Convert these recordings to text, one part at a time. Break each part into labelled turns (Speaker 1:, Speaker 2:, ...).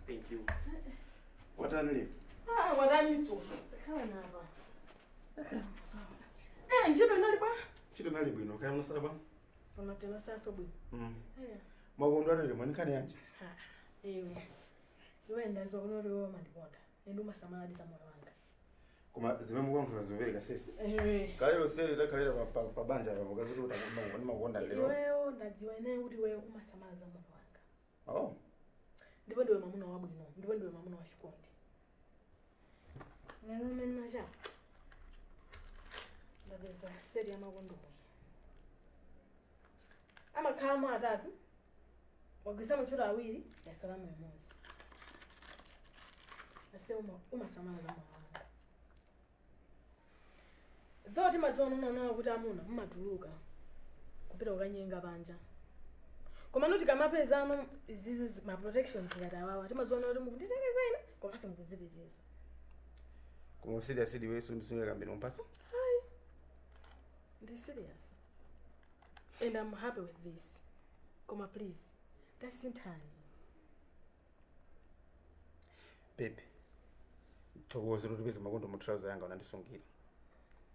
Speaker 1: Thank you. Watani lero?
Speaker 2: Ah, wataninso. Khala napa. Eh, ntchito inali bwa?
Speaker 1: Ntchito inali bwino, kaya munasala bwa?
Speaker 2: Pano tinasalanso bwino. Eh.
Speaker 1: Mwakondwa lero mwani nkhani yanji?
Speaker 2: Ha, iwe. Iwe ndaziwa kuno kuti iwe umandikonda. Ende umasamala za moyo wanga.
Speaker 1: Koma zimene mukuyankhula zimveka sisi.
Speaker 2: Iwe.
Speaker 1: Kale lonseli takhalira pa pa, pa banja papo kazuti kuti ndimakukonda lero.
Speaker 2: Iweyo ndadziwa ineyo kuti iweyo umasamala za moyo wanga.
Speaker 1: Oh.
Speaker 2: Ndipo ndiwe mwamuna wabwino, ndipo ndiwe mwamuna wachikondi. Lero mmene macha ndapeza seti ya makondomu. Amakhalamo atatu, wagwiritsa ntchito awiri, yasalamo imodzi. Ase umasamala za moyo wanga. Though timadziona unaonawo kuti amuna mumatuluka kupita kukanyenga panja. Koma no tikamapezano izizi ma protections ngati awawa timadziona kuti mukunditeteza ine komanso mukudziteteza.
Speaker 1: Koma serious iwe sundisungira kambeni umpasa?
Speaker 2: Ndi serious. And I'm happy with this. Koma please, tasinthani.
Speaker 1: Babe. Thokoze kuti upeze makondomu mu trouser yanga unandisungira.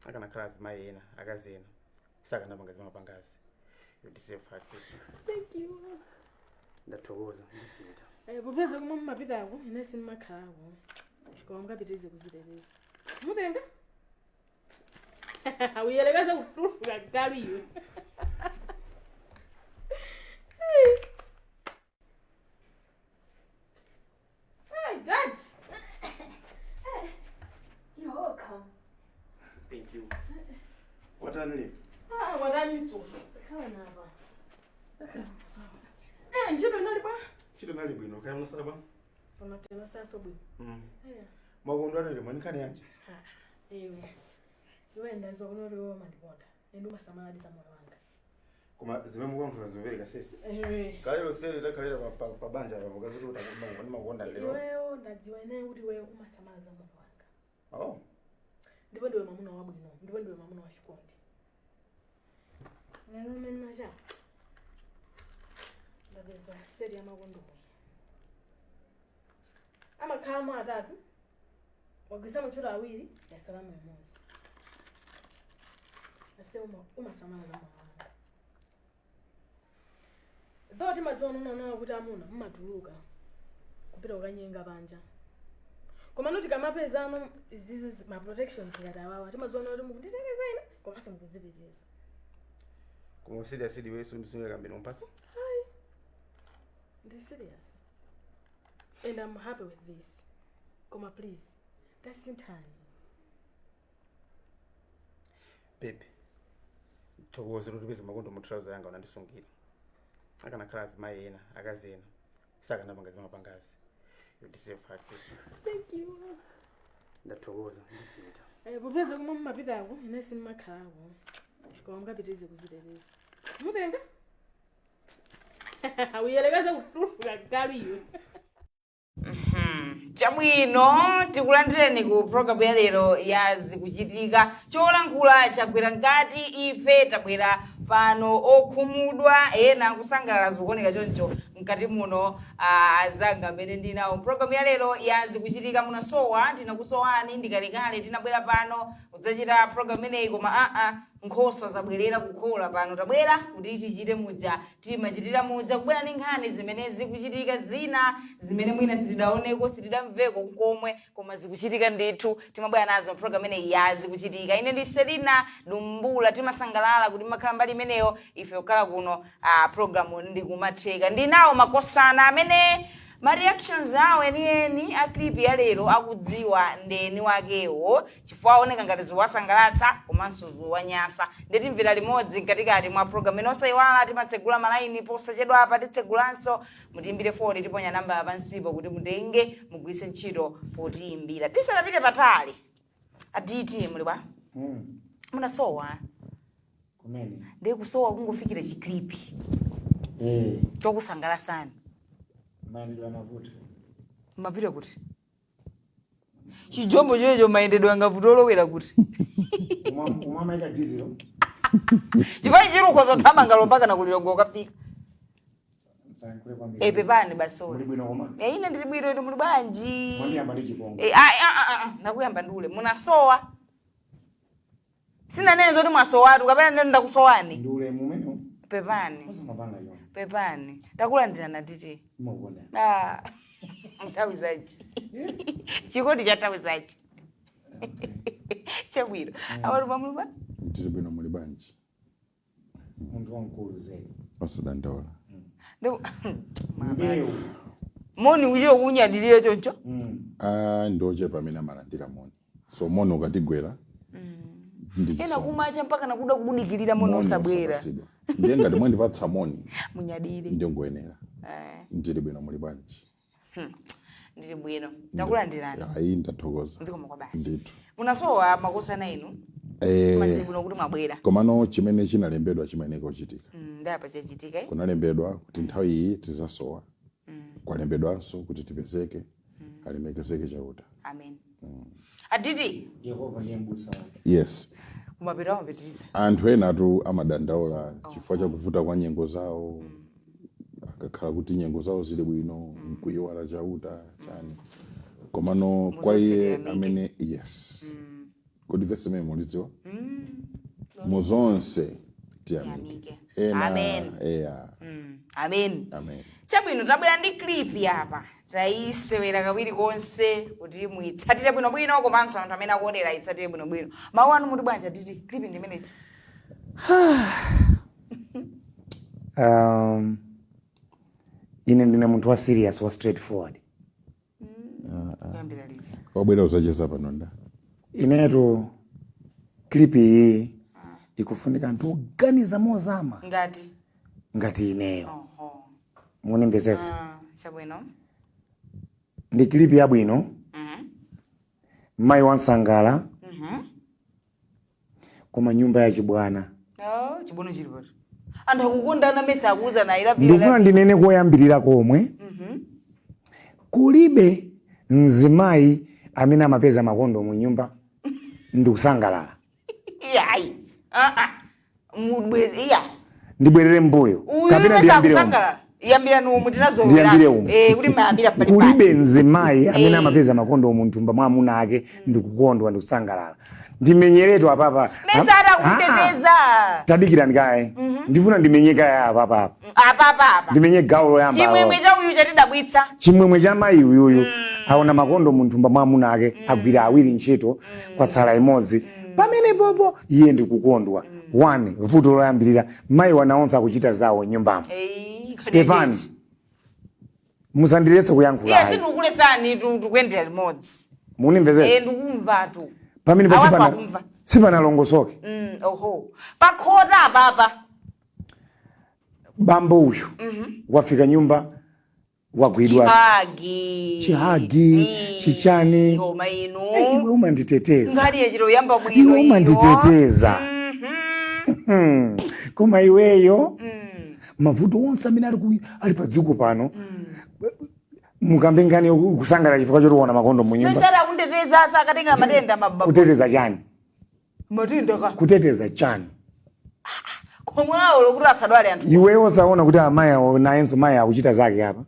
Speaker 1: Akanakhala azimayi ena, akazi ena. Sakanapanga zimene wapangazi. You deserve her babe.
Speaker 2: Thank you.
Speaker 1: Ndathokoza ndisintha.
Speaker 2: Eh, popeza komwe mumapitako ine simmakhalako. Koma mukapitirize kuziteteza. Mutenga? Uyelekeze kutuluka galu iwe. Hey, Dad. You're welcome.
Speaker 1: Thank you. Watani lero?
Speaker 2: Ah, wataninso. Khala napa. Eh, ntchito inali bwa?
Speaker 1: Ntchito inali bwino, kaya munasala bwa?
Speaker 2: Pano tinasalanso bwino. Eh.
Speaker 1: Mwakondwa lero mwani nkhani yanji?
Speaker 2: Ha, iwe. Iwe ndaziwa kuno kuti iwe umandikonda. Ende umasamala za moyo wanga.
Speaker 1: Koma zimene mukuyankhula zimveka sisi.
Speaker 2: Iwe.
Speaker 1: Kale lonseli takhalira pa pa, pa banja papo kazuti kuti ndimakukonda lero.
Speaker 2: Iweyo ndadziwa ineyo kuti iweyo umasamala za moyo wanga.
Speaker 1: Oh.
Speaker 2: Ndipo ndiwe mwamuna wabwino, ndipo ndiwe mwamuna wachikondi. Lero mmene macha ndapeza seti ya makondomu. Amakhalamo atatu, wagwiritsa ntchito awiri, yasalamo imodzi. Ase umasamala za moyo wanga. Though timadziona unaonawo kuti amuna mumatuluka kupita kukanyenga panja. Koma no tikamapezano izizi ma protections ngati awawa timadziona kuti mukunditeteza ine komanso mukudziteteza.
Speaker 1: Koma serious iwe sundisungira kambeni umpasa?
Speaker 2: Ndi serious. And I'm happy with this. Koma please, tasinthani.
Speaker 1: Babe. Thokoze kuti upeze makondomu mu trouser yanga unandisungira. Akanakhala azimayi ena, akazi ena. Sakanapanga zimene wapangazi. You deserve her babe.
Speaker 2: Thank you.
Speaker 1: Ndathokoza ndisintha.
Speaker 2: Eh, popeza komwe mumapitako ine simmakhalako. Koma mukapitirize kuziteteza. Mutenga? Uyelekeze kutuluka galu iwe.
Speaker 3: Chabwino, tikulandireni ku programu ya lero ya Zikuchitika. Cholankhula chagwera mkati, ife tabwera pano okhumudwa, ena akusangalala, zikuoneka choncho mkati muno. Anzanga amene ndinawo programu ya lero ya Zikuchitika, munasowa, tinakusowani, ndikalekale tinabwera pano kudzachita programu imeneyi, koma aa nkhosa zabwerera kukhola. Pano tabwera kuti tichite muja timachitira muja, kubwera ndi nkhani zimene zikuchitika, zina zimene mwina sitidaoneko, sitidamveko nkomwe, koma zikuchitika ndithu. Timabwera nazo program imeneyi ya Zikuchitika. Ine ndi Selina Dumbula. Timasangalala kuti makhala mbali imeneyo, ife kukhala kuno, program ndikumatheka. Ndinawo makosana amene ma reactions awo enieni a clip ya lero akudziwa ndeni wakewo, chifukwa aoneka ngati ziwasangalatsa komanso ziwanyasa. Nditimvera limodzi mkatikati mwa program ino. Osayiwala, timatsegula malaini posachedwa apa, titsegulanso, mutiimbire foni, tiponya namba pansipo kuti mutenge mugwiritse ntchito potiyimbira. Tisanapite patali, aditi, muli bwa? Munasowa.
Speaker 4: Kumene.
Speaker 3: Ndiye kusowa kungofikira chi clip chokusangalatsani.
Speaker 4: Mayendedwe amavuta.
Speaker 3: Mapita kuti chijombo chocho, mayendedwe angavuta olowera kuti?
Speaker 4: Umwe amayika dizilo.
Speaker 3: Chifukwa chiri ukhoza kuthamanga mpaka na ku Lilongwe ukafika.
Speaker 4: Msayankhule kwambiri.
Speaker 3: E, pepani basori.
Speaker 4: Muli bwino koma?
Speaker 3: E, ine ndili bwino, inu muli bwanji?
Speaker 4: Mwandiyamba ndi chipongwe.
Speaker 3: E, ah, ah, ah, ah, ndakuyamba ndule munasowa. Sinanene zoti mwasowatu kapena ndene ndakusowani.
Speaker 4: Ndi ulemu umenewu.
Speaker 3: Pepani.
Speaker 4: Osamapanga choncho.
Speaker 3: Pepani. Takulandirani titi.
Speaker 4: Ndimakukonda.
Speaker 3: Ah. Nthawi zanji. Chikondi cha nthawi zanji. Chabwino. Awatu muli bwa?
Speaker 5: Ndili bwino, muli bwanji?
Speaker 4: Munthu wamkulu zedi.
Speaker 5: Osadandaula.
Speaker 4: Mbewu.
Speaker 3: Moni uyo kunyadirire choncho.
Speaker 5: Ah, ndochepa amene amalandira moni. So moni ukatigwera ndi
Speaker 3: Ena
Speaker 5: chisomo.
Speaker 3: kumacha mpaka nakuda kubudikirira moni
Speaker 5: Moni
Speaker 3: osabwera.
Speaker 5: osapasidwa. Ndiye ngati mwandipatsa moni
Speaker 3: Munyadire.
Speaker 5: ndiye ngoyenera. Ndili bwino, muli bwanji?
Speaker 3: Ndili bwino. Takulandirani.
Speaker 5: Ayi, ndathokoza.
Speaker 3: Zikomo kwa basi.
Speaker 5: Ndithu.
Speaker 3: Munasowa makosana inu. Mazili bwino kuti mwabwera.
Speaker 5: Komano chimene chinalembedwa chimayenera kuchitika.
Speaker 3: Ndapa chachitika. Eh?
Speaker 5: Kunalembedwa kuti nthawi iyi tizasowa. Kwalembedwanso kuti tipezeke. Alemekezeke Chauta.
Speaker 3: Amen. Aditi.
Speaker 4: Yehova ndiye mbusa wake.
Speaker 5: Yes.
Speaker 3: Kumapita amapitiriza.
Speaker 5: Anthu enatu amadandaula chifukwa chakuvuta kwa nyengo zawo. Akakhala kuti nyengo zawo zili bwino, nkuyiwala Chauta chani. Komano kwa iye
Speaker 3: Muzonse
Speaker 5: amene, yes. Kodi vesi imene mulidziwa? Muzonse tiyamike.
Speaker 3: Tiyamike.
Speaker 5: Ena,
Speaker 3: Amen.
Speaker 5: eya.
Speaker 3: Amen.
Speaker 5: Amen.
Speaker 3: Chabwino, tabwera ndi clip apa. Tayisewera kawiri konse kuti muitsatire bwinobwino komanso anthu amene akuonera ayitsatire bwinobwino. Mawu anu muti bwanji aditi? Clip ndi imeneyi.
Speaker 4: Ine ndine munthu wa serious, wa straightforward.
Speaker 3: Kuyambira liti?
Speaker 5: Wabwera uzacheza pano nda.
Speaker 4: Inetu clip iyi ikufunika anthu oganiza mozama.
Speaker 3: Ngati?
Speaker 4: Ngati ineyo.
Speaker 3: Oho.
Speaker 4: Munimvesese.
Speaker 3: Chabwino.
Speaker 4: Ndi clip yabwino. Mayi wansangala. Koma nyumba ya chibwana.
Speaker 3: Oh, chibwana chili pati. Anthu akukondana mesa akuuza na ila vile.
Speaker 4: Ndikufuna ndinene koyambirira komwe. Kulibe mzimayi amene amapeza makondo mu nyumba ndikusangalala.
Speaker 3: Iyayi. Ah ah. Mubwezi iya.
Speaker 4: Ndibwerere mbuyo.
Speaker 3: Uyu
Speaker 4: Kapena
Speaker 3: mesa
Speaker 4: ndiyambire umu.
Speaker 3: akusangalala. Iyambira numu tinazo.
Speaker 4: Ndiyambire umu.
Speaker 3: Kuti mayambira pali.
Speaker 4: Kulibe mzimayi amene amapeza makondo mu nthumba mwa amuna ake ndikukondwa ndikusangalala. Ndimenyeretu apapa.
Speaker 3: Mesa atakuteteza.
Speaker 4: Tadikirani kaye. Ndifuna ndimenye kaye apapa apa.
Speaker 3: Apapa apa.
Speaker 4: Ndimenye gawo loyamba.
Speaker 3: Chimwemwe cha uyu chatidabwitsa.
Speaker 4: Chimwemwe cha mayi uyuyu. Aona makondo mu nthumba mwa amuna ake agwira awiri ntchito kwatsala imodzi. Pamene popo iye ndikukondwa. 1 vuto loyambirira mayi wanaonsa akuchita zawo nyumbamo. Pepani. Musandiretse kuyankhula.
Speaker 3: Iye sindikulesani tikuyendera limodzi.
Speaker 4: Munimvesese.
Speaker 3: Ndikumvatu.
Speaker 4: Pamene
Speaker 3: Awaso
Speaker 4: pasipana
Speaker 3: akumva.
Speaker 4: sipanalongosoke.
Speaker 3: Oho. Pakhota apapa.
Speaker 4: Bambo uyu wafika nyumba wagwidwa.
Speaker 3: Chihagi.
Speaker 4: Chihagi, chichani.
Speaker 3: Koma inu.
Speaker 4: Iwe umanditeteza.
Speaker 3: Ngati yachiro yamba bwino.
Speaker 4: Iwe umanditeteza. Koma iweyo mavuto onse amene ali pa dziko pano mukambe ngani kusangala chifukwa choti uona makondo mu nyumba.
Speaker 3: Mesara akunteteza asakatenga matenda mababa.
Speaker 4: Kuteteza chani?
Speaker 3: Matenda ka.
Speaker 4: Kuteteza chani?
Speaker 3: Komwawo lokuti asadwale anthu.
Speaker 4: Iweyo usaona kuti amayi awo nayenso mayi akuchita zake apa.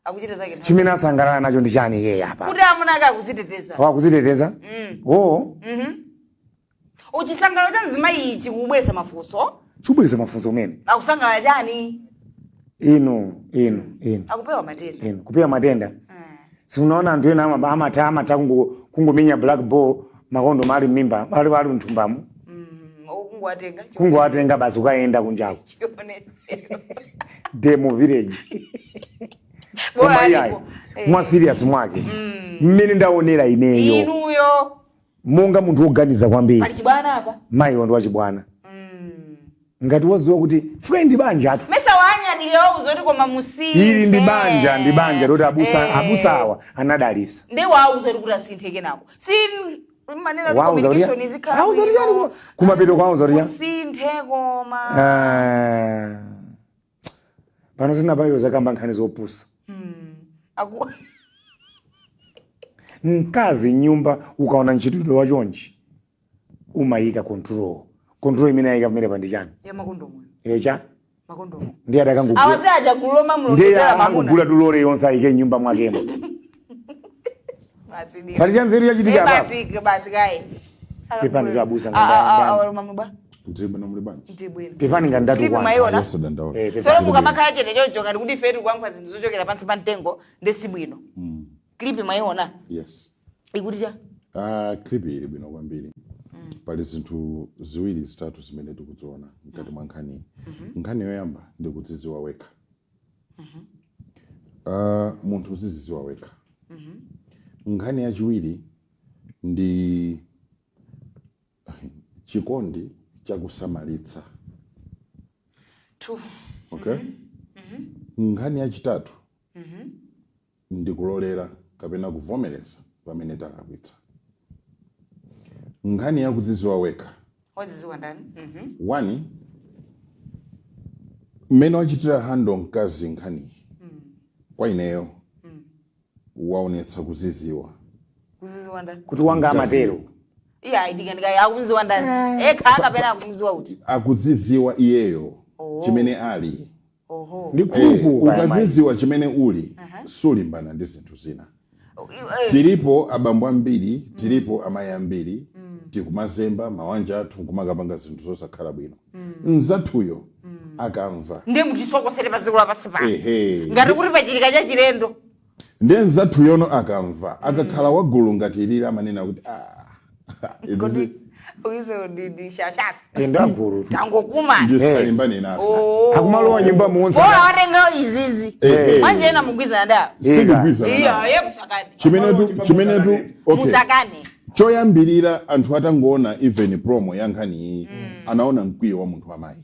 Speaker 3: Akuchita zake.
Speaker 4: Chimene asangalala nacho ndi chani iye apa?
Speaker 3: Kuti amuna ake akuziteteza.
Speaker 4: Wakuziteteza? Oh.
Speaker 3: Uchisangalalo cha mzimayi ichi kubweresa mafunso.
Speaker 4: Chubweresa mafunso umene.
Speaker 3: Akusangalala chani?
Speaker 4: Inu.
Speaker 3: Akupewa matenda.
Speaker 4: Inu, kupewa matenda. Si unaona anthu ena amatha kungomenya black ball makondo mali mimba, ali mthumbamo.
Speaker 3: Kungowatenga.
Speaker 4: Kungowatenga basi ukaenda kunjako.
Speaker 3: Chionesero.
Speaker 4: Demo village.
Speaker 3: Bora
Speaker 4: Koma iyayi,
Speaker 3: alipo.
Speaker 4: mwa serious mwake. Mmene ndaonera ineyo.
Speaker 3: Inuyo.
Speaker 4: Monga munthu woganiza kwambiri.
Speaker 3: Pali chibwana apa?
Speaker 4: Mayi ndi wachibwana. Ngati wadziwa kuti fika ndi banja atu.
Speaker 3: Mesa wanyadira wauza kuti koma musinthe.
Speaker 4: Ili ndi banja loti abusa awa anadalisa.
Speaker 3: Ndi wauza kuti asinthe kenako. Si manena kuti
Speaker 4: Wauza kuti
Speaker 3: communication izikhala
Speaker 4: Auza kuti chani
Speaker 3: bwino.
Speaker 4: kumapeto kwa auza kuti chani?
Speaker 3: Musinthe koma.
Speaker 4: Pano sinabayiro zakamba nkhani zopusa. Mkazi nyumba ukaona ntchitidwe wachonchi umayika control. Control imene ayika pamene pa ndi chani?
Speaker 3: Ya makondomu.
Speaker 4: Echa?
Speaker 3: Makondomo.
Speaker 4: Ndiye adakangogula.
Speaker 3: Awase aja guloma
Speaker 4: Ndiye
Speaker 3: mulongezera mamuna.
Speaker 4: angogula tulore yonse ayike mnyumba mwakemo.
Speaker 3: Basi ndi.
Speaker 4: Pali chanzeru chachitika
Speaker 3: Eh,
Speaker 4: apa.
Speaker 3: basi basi kaye.
Speaker 4: Pepani tabusa
Speaker 3: Ah,
Speaker 4: nganda.
Speaker 3: ah, ah, waluma bwa.
Speaker 5: Ndili bwino, muli bwanji?
Speaker 3: Ndi bwino.
Speaker 4: Pepani ngandatu
Speaker 3: Clip
Speaker 4: kwa.
Speaker 3: mwaiona?
Speaker 5: Osadandaula.
Speaker 4: Eh, pepani.
Speaker 3: Solo mukamakhala chete choncho ngati kuti ife tikuyankhula zinthu zochokera pansi pa mtengo ndi si bwino. Clip mwaiona?
Speaker 5: Yes.
Speaker 3: Ikuti cha?
Speaker 5: Ah, clip ili bwino kwambiri. Pali zinthu ziwiri zitatu zimene tikuziona mkati mwa nkhani. Nkhani yoyamba ndi kudzidziwa wekha. Ah, munthu uzidzidziwa wekha. Nkhani yachiwiri ndi chikondi chakusamalitsa.
Speaker 3: Two.
Speaker 5: Okay? Nkhani yachitatu ndi kulolera kapena kuvomereza pamene talakwitsa. Nkhani yakudzidziwa wekha.
Speaker 3: Wazidziwa ndani? Mhm.
Speaker 5: One, mmene wachitira handle mkazi nkhaniyi, kwa ineyo waonetsa kuziziwa.
Speaker 3: Kuzidziwa ndani?
Speaker 4: Kuti wanga amatero.
Speaker 3: Iya, idika akuziwa ndani? Ekha akapena akumuziwa kuti.
Speaker 5: Akudzidziwa iyeyo chimene ali.
Speaker 3: Oho.
Speaker 4: Ndi khuluku.
Speaker 5: Ukazidziwa chimene uli, sulimbana ndi zinthu zina. Tilipo abambo ambiri, tilipo amayi ambiri, tikumazemba mawanja athu nkumakapanga zinthu zosakhala bwino. Mzathuyo akamva,
Speaker 3: Ndiye mutisokosere pa dziko lapansi pano.
Speaker 5: Ehe.
Speaker 3: Ngati kuti pachitika cha chilendo.
Speaker 5: Ndiye mzathuyono akamva, akakhala wagulu ngati ilili, amanena kuti, "Ah, izi
Speaker 3: Kodi uyiso ndi shashasi.
Speaker 4: Tendo agulu.
Speaker 3: Tangokuma.
Speaker 5: Ndisalimbane nafe."
Speaker 3: Oh.
Speaker 4: Akumalowa nyumba muonse.
Speaker 3: Bora watenga izizi.
Speaker 5: Ehe.
Speaker 3: Manje ena mugwizana da.
Speaker 5: Sikugwizana
Speaker 3: Iya,
Speaker 5: nawo.
Speaker 3: ye musakane.
Speaker 5: Chimenetu, okay,
Speaker 3: Musakane.
Speaker 5: Choyambirira, anthu atangoona even promo ya nkhani iyi, anaona mkwiyo wa munthu amayi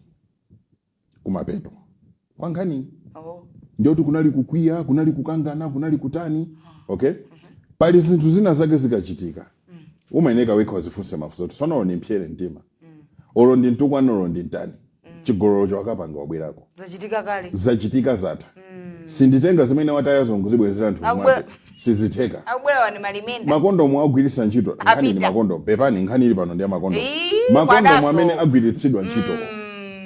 Speaker 5: kumapeto kwa nkhani.
Speaker 3: Oh.
Speaker 5: Ndiyoti kunali kukwiya, kunali kukangana, kunali kutani. Okay, pali zinthu zina zake zikachitika, umayeneka wekha wazifunse mafunso kuti sono ndi mpyere mtima, olo ndi mtukwana, olo ndi mtani, chigololo akapanga wabwerako.
Speaker 3: Zachitika kale.
Speaker 5: Zachitika, zatha. Sinditenga zimene watayazo nkuzibwezera anthu mwake, sizitheka.
Speaker 3: Akubwera wani malimenda.
Speaker 5: Makondomu agwiritsa ntchito, nkhani ni
Speaker 3: Apita.
Speaker 5: makondomu. Pepani, nkhani ili pano ndi ya makondomu.
Speaker 3: Ii,
Speaker 5: Makondomu
Speaker 3: kwadaso.
Speaker 5: amene agwiritsidwa ntchito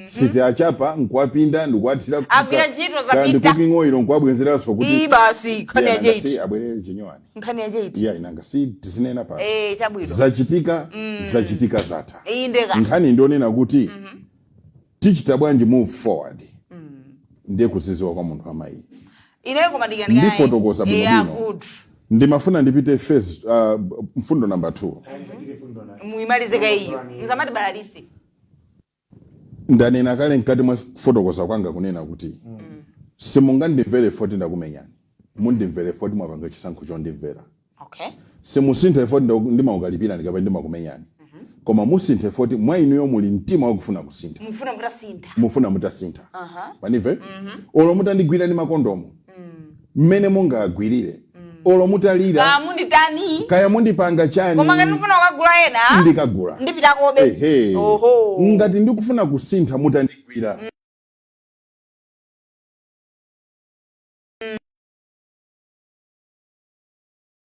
Speaker 5: siti achapa nkuwapinda ndikuwathira
Speaker 3: Agwira ntchito, zapita.
Speaker 5: Ndi cooking oil nkuwabwezeranso kuti
Speaker 3: Ii basi, nkhani ya
Speaker 5: "Yeah, nanga si
Speaker 3: cheiti.
Speaker 5: abwerere chinyowani."
Speaker 3: Nkhani ya cheiti.
Speaker 5: Iya, inanga si tizinena pano.
Speaker 3: Eh, chabwino.
Speaker 5: Zachitika, zachitika, zatha.
Speaker 3: Indeka.
Speaker 5: Nkhani ndionena kuti tichita bwanji move forward, ndiye kuziziwa kwa munthu amayi.
Speaker 3: Ineyo koma ndikandikaye.
Speaker 5: Ndifotokoza bwino bwino.
Speaker 3: Good.
Speaker 5: Ndimafuna ndipite first, mfundo number 2.
Speaker 3: Muimalize kayiyo. Msamati balalise.
Speaker 5: Ndanena kale mkati mwa kufotokoza kwanga kunena kuti simungandimvere foti ndakumenyani, mundimvere foti mwapanga chisankho chondimvera. Simusinthe foti ndimaukalipira ndikapa ndimakumenyani, koma musinthe foti mwa inuyo muli mtima wakufuna kusintha.
Speaker 3: Mufuna mutasintha.
Speaker 5: Mufuna mutasintha panive, olo mutandigwira ndi makondomu mmene mungagwirire, olo mutalira,
Speaker 3: Ka munditani.
Speaker 5: Kaya mundipanga chani,
Speaker 3: Koma ngati mufuna kukagula ena,
Speaker 5: ndikagula.
Speaker 3: Ndipita kobe.
Speaker 5: Ehe.
Speaker 3: Oho.
Speaker 5: Ngati ndikufuna kusintha mutandigwira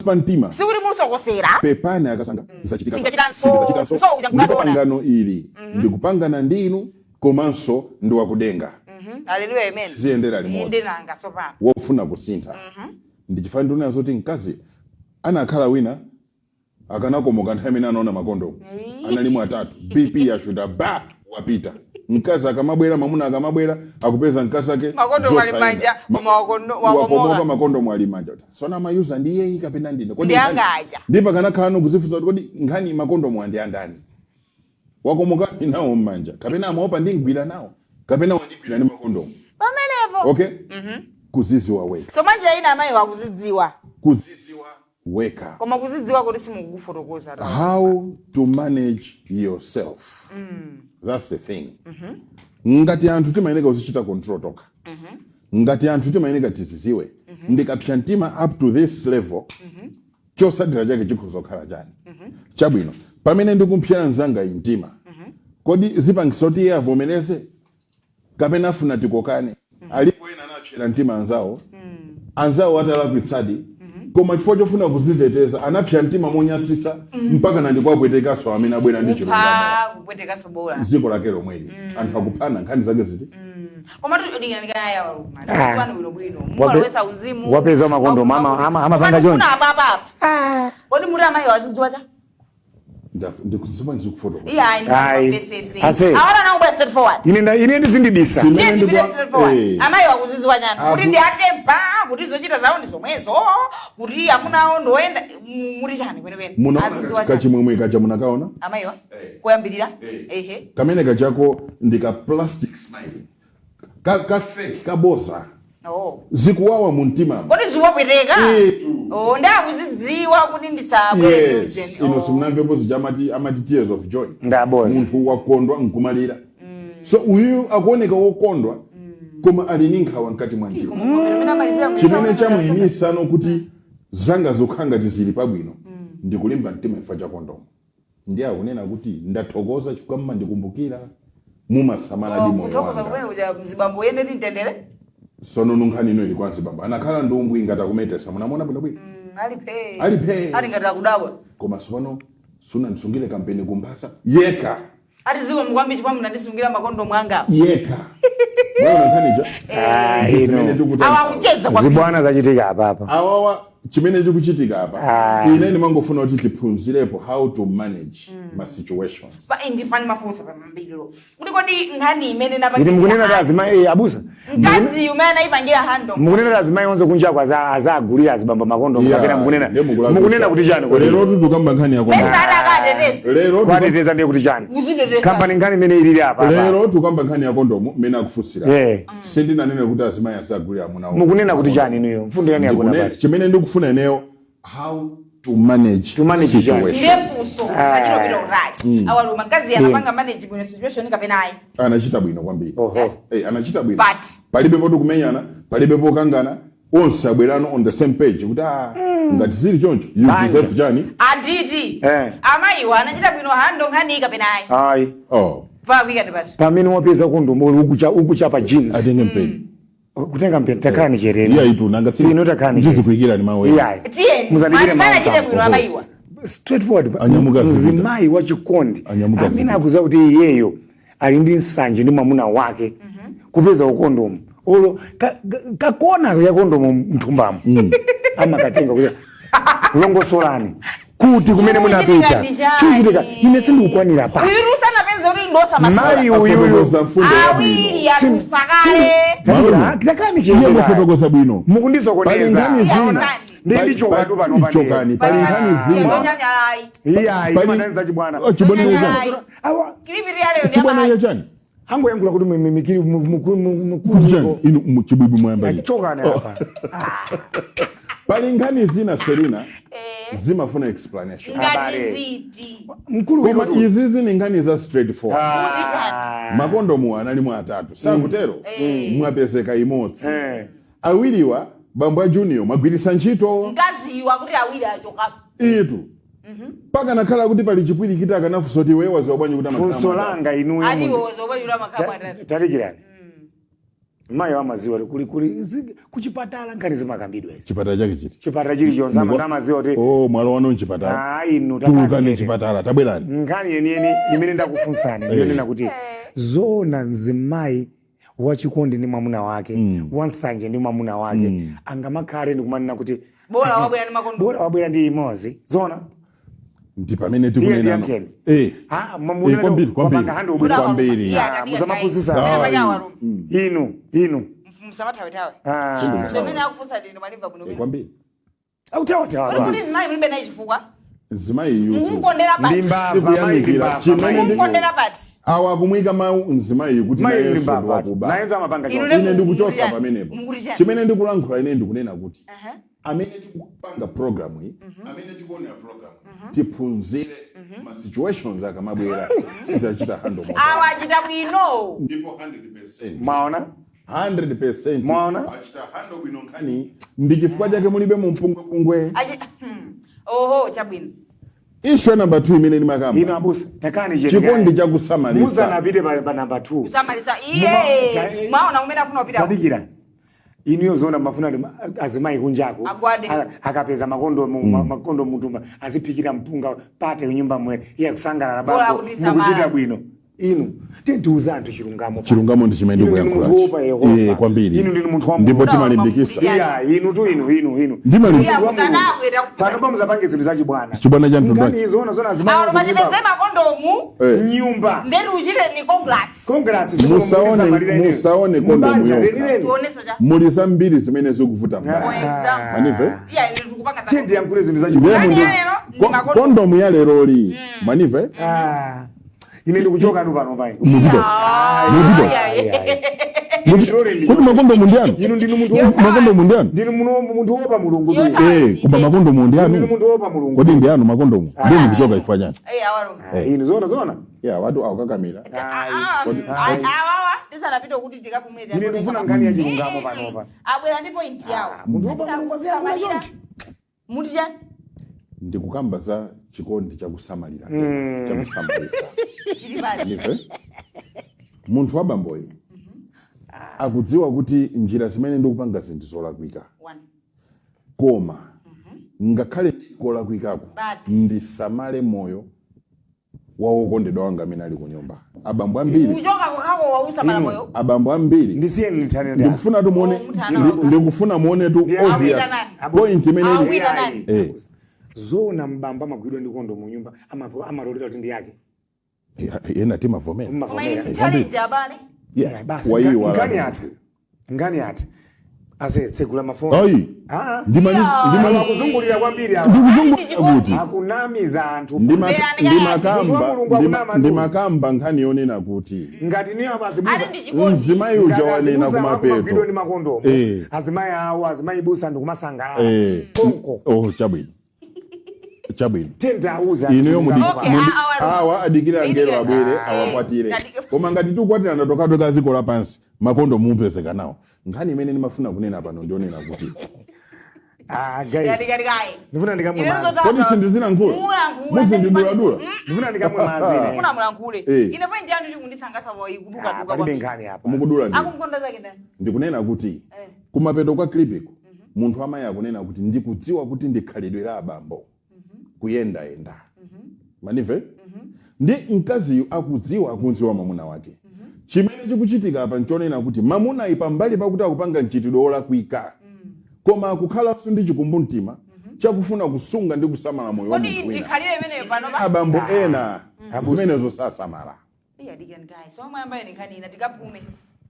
Speaker 5: pa mtima,
Speaker 3: Sikuti mulisokosera.
Speaker 5: Pepani akasanga, zachitika.
Speaker 3: Singachitanso.
Speaker 5: Singachitanso.
Speaker 3: So, uja
Speaker 5: Ndipo
Speaker 3: nkukadona.
Speaker 5: pangano ili ndikupangana ndinu komanso ndiwakudenga.
Speaker 3: Haleluya, amen.
Speaker 5: Ziyendera limodzi.
Speaker 3: Inde nanga sopano.
Speaker 5: Wofuna kusintha, ndichifana ndionera zoti mkazi anakhala wina akanakomoka nthawi imene anaona makondomu analimo atatu, BP yashuta ba, wapita. Mkazi akamabwera, mamuna akamabwera, akupeza mkazi ake
Speaker 3: Makondomu ali
Speaker 5: zosayenda.
Speaker 3: manja, koma wakomoka.
Speaker 5: Wakomoka, makondomu ali manja. Sona amayuza ndi iyeyi kapena ndine? Kodi
Speaker 3: Ndi anga aja.
Speaker 5: Ndi pakanakhala nokuzifunsa kuti kodi nkhani makondomu andi andani? Wakomoka nawo mmanja, kapena amaopa ndingwira nawo, kapena wandigwira ndi makondomu?
Speaker 3: Pamenepo.
Speaker 5: Okay, kuziziwa wekha.
Speaker 3: So manje ina amayi wakuzidziwa.
Speaker 5: Kuziziwa wekha.
Speaker 3: Koma kuzidziwa kuti simukufotokoza.
Speaker 5: How to manage yourself, that's the thing. Ngati anthu timayeneka kuzichita control tokha, ngati anthu timayeneka tiziziwe, ndikapsa mtima up to this level, chotsatira chake chikhoza kukhala chani? Chabwino, pamene ndikumpsera mzanga iyi mtima, kodi zipangisa kuti iye avomereze kapena afuna tikokane? Alipo ena anapsera mtima anzawo, anzawo atalakwitsadi, koma chifukwa chofuna kuziteteza anapsya mtima monyasisa mpaka nandikwapwetekaso amene abwera ndi chilungamo.
Speaker 3: Kupha kupwetekaso bola.
Speaker 5: Dziko lake lomweli anthu akuphana. Nkhani zake ziti?
Speaker 3: Koma ndikaya waluma.
Speaker 4: Ah.
Speaker 3: Ndiwani bwino bwino. Mumalowesa uzimu.
Speaker 4: Wapeza makondomu, amapanga choncho.
Speaker 3: Koma apa apa. Kodi muri amayi wazidziwa cha?
Speaker 5: Ndikuzipa ndizikufotokoza.
Speaker 3: Iya,
Speaker 4: Ayi.
Speaker 3: ndipesese.
Speaker 4: Ase.
Speaker 3: Awala nawo bwa straightforward.
Speaker 4: Ine ndizindibisa.
Speaker 5: Chimene
Speaker 3: Ndiye ndipite straightforward. Amayi wakuzidziwa chani? Kuti ndi atempa, kuti zochita zawo ndi zomwezo, kuti amunawo ndoyenda muri chani kwenekwene.
Speaker 5: Munaona
Speaker 3: Azidziwa chani?
Speaker 5: kachimwemwe kacha munakaona?
Speaker 3: Amayiwa? Koyambirira? Ehe.
Speaker 5: Kamene kachako ndika plastic smiling. Ka fake kaboza.
Speaker 3: Oh.
Speaker 5: Zikuwawa mu mtima.
Speaker 3: Kodi ziwapweteka?
Speaker 5: Etu.
Speaker 3: Oh, ndakuzidziwa kuti ndisabwere.
Speaker 5: Yes, ino simunamvepo zija amati tears of joy.
Speaker 4: Ndaboza.
Speaker 5: Munthu wakondwa nkumalira. So uyu akuoneka wokondwa koma ali ndi nkhawa mkati mwa mtima. Chimene chamuyimisano kuti zanga zokha ngati zili pabwino ndikulimba mtima chifukwa cha kondomu. Ndiye akunena kuti ndathokoza chifukwa mmandikumbukira, mumasamala di moyo
Speaker 3: Kuthokoza
Speaker 5: wanga.
Speaker 3: kumene kuja mzibambo yende ndi mtendere.
Speaker 5: Sono nunkhani ino ili kwansi bambo anakhala ndumbwi ngati akumetesa, munamuona bwinobwino.
Speaker 3: Ali phe.
Speaker 5: Ali phe.
Speaker 3: Ali ngati akudabwa.
Speaker 5: Koma sopano sunandisungire kampeni kumphasa yekha.
Speaker 3: Ati ziko mukwambi chifukwa munandisungira makondomu anga.
Speaker 5: Yekha. Mwaona nkhanicha?
Speaker 4: Ah,
Speaker 5: Ndi zimene
Speaker 4: ino.
Speaker 5: tikutanthauza.
Speaker 3: Awa kucheza kwambiri.
Speaker 4: Zibwana zachitika apapa.
Speaker 5: Awawa chimene chikuchitika apa,
Speaker 4: Ah.
Speaker 5: ine ndimangofuna kuti tiphunzirepo how to manage ma situations.
Speaker 3: Pa ndifani mafunso pamambiriro. Kuti kodi nkhani imene
Speaker 4: Ine
Speaker 3: napangira.
Speaker 4: mukunena kuti azimayi abusa.
Speaker 3: Mkazi yumene anayipangira handle.
Speaker 4: Mukunena kuti azimayi onse kunja azagulira azibamba makondomu
Speaker 5: Yeah,
Speaker 4: kapena mukunena.
Speaker 5: ndiye mukulakwitsa.
Speaker 4: Mukunena kuti chani kodi?
Speaker 5: Lero tutukamba nkhani ya kondomu.
Speaker 3: Pesa atakateteza.
Speaker 5: Lero
Speaker 4: Kwateteza ndiye kuti chani?
Speaker 3: Uziteteza.
Speaker 4: Kampani nkhani imene ilili apa. Apa.
Speaker 5: Lero tukamba nkhani ya kondomu mmene akufunsira. Sindinanene kuti azimayi azagulira amuna awo.
Speaker 4: Mukunena kuti chani inuyo? Mfundo yani yakuna pati.
Speaker 5: Chimene ndikufuna ineyo, how to manage
Speaker 4: To manage chani.
Speaker 5: situation.
Speaker 3: Ndefunso usachitopita utali. Awaluma mkazi anapanga manage bwino situation kapena ayi.
Speaker 5: Anachita bwino kwambiri.
Speaker 4: Oho.
Speaker 5: Anachita bwino.
Speaker 3: But
Speaker 5: palibe poti kumenyana, palibe pokangana, onse abwerano on the same page kuti ngati zili choncho you
Speaker 4: Banja.
Speaker 5: deserve chani.
Speaker 3: Aditi. Amayiwa anachita bwino handle nkhani kapena ayi.
Speaker 4: Ayi.
Speaker 5: Oh.
Speaker 3: Pa weekend pati.
Speaker 4: Pamene wapeza kondomu uli ukuchapa jeans.
Speaker 5: Atenge mpeni.
Speaker 4: Kutenga mpeni takhala chereni.
Speaker 5: Iya itu nanga si.
Speaker 4: Ino takhala ni
Speaker 5: Ndizikuikira ni mawu.
Speaker 4: Iya.
Speaker 3: Tiyeni.
Speaker 4: Muzandikire
Speaker 3: Malizana
Speaker 4: mawu
Speaker 3: achite
Speaker 4: kamo.
Speaker 3: bwino amayiwa.
Speaker 4: Straightforward.
Speaker 5: Anyamuka zipita.
Speaker 4: Mzimayi wachikondi.
Speaker 5: Anyamuka
Speaker 4: Amene
Speaker 5: zipita.
Speaker 4: akuziwa kuti iyeyo ali ndi nsanje ndi mwamuna wake. Kupeza ukondomu. Olo kakona ya kondomu mthumbamo. Amakatenga kuti longosolani. Kuti kumene munapita.
Speaker 3: Chichitika
Speaker 4: Chichitika ine sindikukwanira pa.
Speaker 3: Uyu rusanapeza kuti ndosa masola.
Speaker 4: Mayi uyuyu.
Speaker 5: Afotokoza mfundo yabwino.
Speaker 3: Awiri atusakale.
Speaker 4: Takani
Speaker 5: Iye
Speaker 4: chiyendera.
Speaker 5: mufotokoza bwino. Pali
Speaker 4: Mukundisokoneza.
Speaker 5: nkhani zina.
Speaker 4: Ndi ndichokatu pano pano.
Speaker 5: Ichokani. Pali nkhani zina.
Speaker 3: Nyanyalayi.
Speaker 4: Iya,
Speaker 5: Pali-
Speaker 4: imananiza chibwana.
Speaker 5: Oh, chibwana
Speaker 3: Nyanyalayi.
Speaker 5: chani.
Speaker 4: Awa
Speaker 3: Kilipiri yale ndi
Speaker 5: Chibwana
Speaker 3: amayi.
Speaker 5: chani.
Speaker 4: angoyankhula kuti mimikiri
Speaker 5: Kuti chani. Inu chibwibwi mwayamba liti.
Speaker 4: chokani apa.
Speaker 5: Pali nkhani zina Selina zimafuna explanation.
Speaker 3: Ngati
Speaker 4: Abale.
Speaker 3: ziti.
Speaker 4: Mkulu
Speaker 5: Koma
Speaker 4: wetu.
Speaker 5: izi zini nkhani za straightforward.
Speaker 3: Kuti
Speaker 5: Makondomu anali atatu. Sakutero mwapezeka imodzi. Awiriwa bambo a junior mwagwiritsa ntchito.
Speaker 3: Mkaziwa kuti awiri achoka.
Speaker 5: Itu. Paka nakhala kuti pali chipwirikiti akanafunsa kuti iwe waziwa bwanji kuti amakhala
Speaker 4: Funso
Speaker 5: mwatatu.
Speaker 4: langa inuyo.
Speaker 3: Aliwo zobwera makhamu atatu.
Speaker 4: Talikirani. Mayi wamaziwa kuli kuli kuchipatala nkhani zimakambidwa izi.
Speaker 5: Chipatala chake chiti.
Speaker 4: Chipatala chilichonse amaziwa kuti
Speaker 5: Oh, mwalo wano mchipatala.
Speaker 4: ah inu
Speaker 5: Tulukani chipatala tabwerani.
Speaker 4: Nkhani yeniyeni imene ndakufunsani ndiyonena kuti zona mzimayi wachikondi ndi mwamuna wake, wansanje ndi mwamuna wake, angamakhale ndikumanena kuti
Speaker 3: Bora wabwera ndi makondomu.
Speaker 4: Bora wabwera ndi imodzi. Zona.
Speaker 5: Ndi pamene tikunena.
Speaker 4: Iye ndiyamkeni. Ah, mwamuna
Speaker 5: Kwambiri, kwambiri.
Speaker 4: wapanga handi ubwino.
Speaker 5: Kwambiri.
Speaker 3: Iya,
Speaker 4: Musamapusisa. Inu, inu.
Speaker 3: Msamathawethawe.
Speaker 4: Ah.
Speaker 3: Zimene akufunsa ndinu malimva bwino bwino.
Speaker 5: Kwambiri.
Speaker 4: Akutawatawa.
Speaker 3: Kodi kuti zimayi mulibe naye chifukwa?
Speaker 5: Mzimayi yutu.
Speaker 3: Mukukondera pati.
Speaker 4: Ndimbava, mayi
Speaker 5: Ndikuyamikira.
Speaker 4: ndimbava.
Speaker 5: Chimene
Speaker 4: mayi.
Speaker 3: Mukukondera pati.
Speaker 5: Awa akumuyika mawu mzimayi kuti
Speaker 4: Mayi
Speaker 5: nayenso
Speaker 4: ndimbava.
Speaker 5: ndiwakuba.
Speaker 4: Nayenso amapanga
Speaker 3: Inu
Speaker 4: choncho.
Speaker 5: Ine ndikuchosa
Speaker 3: Mukuti
Speaker 5: pamenepo.
Speaker 3: Mukuti chani?
Speaker 5: Chimene ndikulankhula ine ndikunena kuti amene tikupanga program iyi, amene tikuonera program, tiphunzire ma situations akamabwera tizachita handle mo.
Speaker 3: Awa achita bwino.
Speaker 5: Ndipo 100%.
Speaker 4: Mwaona?
Speaker 5: 100%.
Speaker 4: Mwaona?
Speaker 5: Achita handle bwino nkhani ndi chifukwa chake mulibe mu mpungwepungwe.
Speaker 3: Oho, chabwino.
Speaker 5: Issue number 2 imene ndimakamba.
Speaker 4: Ino abusa, takani chete.
Speaker 5: Chikondi chakusamalisa.
Speaker 4: Musanapite pa number 2.
Speaker 3: Kusamalisa. Iye. Mwaona kumene afuna kupita.
Speaker 4: Tadikira. Iniyo zona mafuna ndi azimayi kunjako.
Speaker 3: Agwade.
Speaker 4: Akapeza makondomu makondomu mutumba aziphikira mpunga pate kunyumba mwe iye kusangalala
Speaker 3: Bora
Speaker 4: bambo
Speaker 3: kuti samala.
Speaker 4: mukuchita bwino. Inu tiuze anthu chilungamo.
Speaker 5: Chilungamo ndi chimene
Speaker 4: Inu ndinu munthu wopa
Speaker 5: ndikuyankhulachi.
Speaker 4: Yehova.
Speaker 5: Kwambiri.
Speaker 4: Inu ndinu munthu wa
Speaker 5: Ndipo
Speaker 4: Mulungu.
Speaker 5: timalimbikisa.
Speaker 4: Iya, inu tu, inu inu inu.
Speaker 5: Ndimalimbikisa.
Speaker 4: Munthu wa Mulungu.
Speaker 3: Kusanabwera
Speaker 4: Pano pamuzapange zinthu zachibwana.
Speaker 5: Chibwana cha mtundu
Speaker 4: Nkhani
Speaker 5: wake.
Speaker 4: izona zona azimayi
Speaker 3: Awo
Speaker 4: onse
Speaker 3: matipeze makondomu.
Speaker 4: Nyumba.
Speaker 3: Ndetu uchite ni congrats.
Speaker 4: Congrats.
Speaker 5: Musaone- musaone kondomu yokha.
Speaker 3: Tioneso cha.
Speaker 5: Muli zambiri zimene zikuvuta
Speaker 3: For
Speaker 5: mbali.
Speaker 3: example.
Speaker 5: Manive?
Speaker 3: Iya, ine tikupanga za.
Speaker 4: Tiye tiyankhule zinthu
Speaker 5: Ndiye
Speaker 4: zachibwana.
Speaker 3: Nkhani
Speaker 5: munthu-
Speaker 3: ya lero ndi makondomu.
Speaker 5: Kondomu ya leroli, manive?
Speaker 4: Ah. Ine ndikuchoka nu pano pai.
Speaker 5: Mupita. Mupita. Kuti makondomu ndi anu?
Speaker 4: Inu ndinu munthu wopa.
Speaker 5: Makondomu ndi anu?
Speaker 4: Ndinu munthu wopa Mulungu tu.
Speaker 5: Koma makondomu ndi
Speaker 4: Ndinu
Speaker 5: anu?
Speaker 4: munthu wopa Mulungu.
Speaker 5: Kodi ndi anu makondomu? Ndiye mukuchoka ifwa chani?
Speaker 3: Eh, awalo.
Speaker 4: Inu zona zona.
Speaker 5: Ya, watu akukakamira.
Speaker 3: Awawa tisanapite kuti tikapumire.
Speaker 4: Ine ndikufuna nkhani ya chilungamo panopa.
Speaker 3: Abwera ndi point yawo.
Speaker 4: Munthu wopa Mulungu aziyankhula chonchi.
Speaker 3: Muti chani?
Speaker 5: Ndikukamba za chikondi chakusamalira, chakusamalisa.
Speaker 3: Chili pali.
Speaker 5: Nive? Munthu wa bamboyi akudziwa kuti njira zimene ndikupanga zinthu zolakwika,
Speaker 3: One.
Speaker 5: koma ngakhale kolakwikako
Speaker 3: But-
Speaker 5: ndisamale moyo wa wokondedwa wanga amene ali ku nyumba. Abambo ambiri,
Speaker 3: Kuchoka kokako wausamala moyo.
Speaker 5: abambo ambiri,
Speaker 4: Ndisiyeni ndithane ndi.
Speaker 5: ndikufuna tu muone,
Speaker 3: Oh, mutana
Speaker 5: ndikufuna muone tu
Speaker 4: Ndiye
Speaker 5: obvious
Speaker 3: awita nani?
Speaker 5: point imene ili.
Speaker 3: Awita nani?
Speaker 4: Zona mbamba amagwidwa ndi kondomu nyumba amalolera kuti ndi yake.
Speaker 5: Ena timavomera.
Speaker 3: Koma ili si
Speaker 4: Mmavomera.
Speaker 3: challenge abale.
Speaker 5: Yeah,
Speaker 4: Basi
Speaker 5: wayiwala.
Speaker 4: nkhani ati. Nkhani ati. Ase tsegula mafoni.
Speaker 5: Ayi.
Speaker 4: Ah.
Speaker 3: Yeah.
Speaker 4: Akuzungulira kwambiri awa.
Speaker 5: Ndikuzungulira kuti
Speaker 4: Akunamiza anthu.
Speaker 3: Mverani kaya.
Speaker 4: Munthu wa Mulungu akunama tu.
Speaker 5: Ndimakamba nkhani yonena kuti
Speaker 4: Ngati niyo abazibuza.
Speaker 3: Ali ndi chikondi.
Speaker 5: mzimayi uja wanena
Speaker 4: Amagwidwa ndi
Speaker 5: kumapeto.
Speaker 4: makondomu. Azimayi awo, azimayi busa ndikumasangalala. Konko.
Speaker 5: Oh, chabwino, chabwino.
Speaker 4: Tende auza.
Speaker 5: Ineyo mudi
Speaker 3: Okay, awa-
Speaker 5: awa adikire angelo abwere awakwatire. Koma ngati tikukwatirana tokatoka dziko lapansi, makondomu mupezeka nawo. Nkhani imene ndimafuna kunena pano ndionena kuti
Speaker 4: Ah, guys.
Speaker 3: Kati kati kai.
Speaker 4: Ndifuna ndikamwe
Speaker 3: Ine
Speaker 4: madzi.
Speaker 3: zoka-
Speaker 5: Kodi sindizilankhula?
Speaker 3: Mulankhula.
Speaker 5: Muzindiduladula?
Speaker 4: Ndifuna ndikamwe madzi ine.
Speaker 3: Funa mulankhule. Ine point yanu ili kundisangasa wa ikuduka
Speaker 4: Ah,
Speaker 3: duka
Speaker 4: palibe
Speaker 3: kwambiri.
Speaker 4: nkhani apa.
Speaker 5: Mukudula ndi
Speaker 3: Akumkonda zake ndani?
Speaker 5: Ndikunena kuti kumapeto kwa clipiko munthu amayi akunena kuti ndikudziwa kuti ndikhalidwe la abambo kuyendayenda, manive? Ndi mkaziyu akudziwa, akunziwa mwamuna wake. Chimene chikuchitika apa nchonena kuti mamunayi pambali pakuti akupanga mchitidwe wolakwika, koma akukhalanso ndi chikumbumtima chakufuna kusunga ndi kusamala moyo wa
Speaker 3: Kodi
Speaker 5: munthu wina.
Speaker 3: ndikhalire imeneyo pano pa?
Speaker 5: Abambo ena zimenezo sasamala.
Speaker 3: Iya, dikani guys. So mwamba ine nkhani ina tikapume.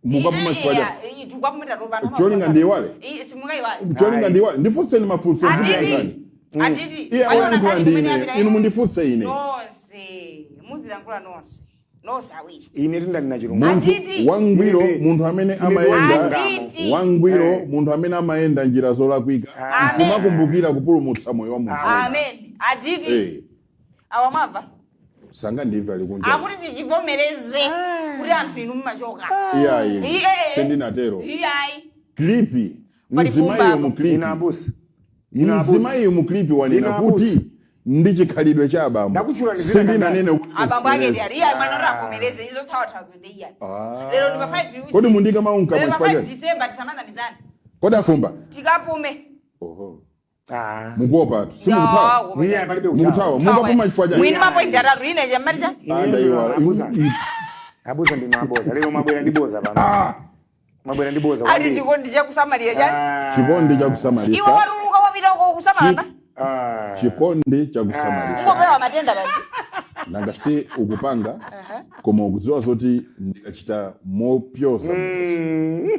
Speaker 5: Mukapuma chifukwa cha-
Speaker 3: Tukapume tatopa.
Speaker 5: Cholinga ndiyiwale?
Speaker 3: Simungaiwale.
Speaker 5: Cholinga ndiwa ndifunseni mafunso.
Speaker 3: Atiti. Atiti.
Speaker 5: Iye awayankhula ndi ine, inu mundifunse ine.
Speaker 3: Nonse. Muzilankhula nonse. Nonse awiri.
Speaker 4: Ine tindani chilungamo.
Speaker 5: Munthu
Speaker 3: Atiti.
Speaker 5: wangwiro,
Speaker 4: Ine-
Speaker 5: munthu amene
Speaker 4: ine
Speaker 5: amayenda
Speaker 3: Atiti.
Speaker 5: wangwiro, munthu amene amayenda njira zolakwika
Speaker 3: Amen.
Speaker 5: kumakumbukira kupulumutsa moyo wa munthu wina.
Speaker 3: Amen. Atiti. Awa mwamva.
Speaker 5: Sanga ndimve ali kunja.
Speaker 3: Akuti tichivomereze kuti anthu inu mmachoka.
Speaker 5: Iyayi, sindinatero.
Speaker 3: Iyayi.
Speaker 5: Clip
Speaker 3: Pali
Speaker 5: mzimayiyo
Speaker 3: fumba
Speaker 5: mu
Speaker 4: Ine
Speaker 5: clip,
Speaker 4: abusa. Ine abusa.
Speaker 5: mzimayiyo mu clip wanena
Speaker 4: Ine abusa.
Speaker 5: kuti ndi chikhalidwe cha abambo.
Speaker 4: Ndakutchula ndi zina.
Speaker 5: Sindinanene kuti
Speaker 3: Abambo ake ndi ali. Iyayi, mwana avomereze izo thawathazo ndi iyayi. Lero ndi pa 5
Speaker 5: Kodi mundika maunka
Speaker 3: Lero pa 5
Speaker 5: mwifanya?
Speaker 3: December tisamanamizane.
Speaker 5: Kodi afumba?
Speaker 3: Tikapume.
Speaker 5: Oho.
Speaker 4: Ah.
Speaker 5: Mukuopa tu, simukuthawa.
Speaker 4: Iye palibe kuthawa.
Speaker 5: Mukuthawa, mukapuma chifukwa chani?
Speaker 3: Mwini mapoint atatu ine chamati cha.
Speaker 4: Ine
Speaker 5: Anda iwala.
Speaker 4: abusa. Abusa ndinu aboza. Lero mwabwera ndi boza pano. Mwabwera ndi boza
Speaker 3: Ali
Speaker 4: kwambiri.
Speaker 3: chikondi chakusamalira chani.
Speaker 4: Ah.
Speaker 5: Chikondi chakusamalisa.
Speaker 3: Iwe watuluka wapita uko kusamala.
Speaker 4: Ah.
Speaker 5: Chikondi chakusamalisa.
Speaker 3: Ungopewa matenda basi.
Speaker 5: Nanga si ukupanga, koma ukudziwa zoti ndikachita mopyoza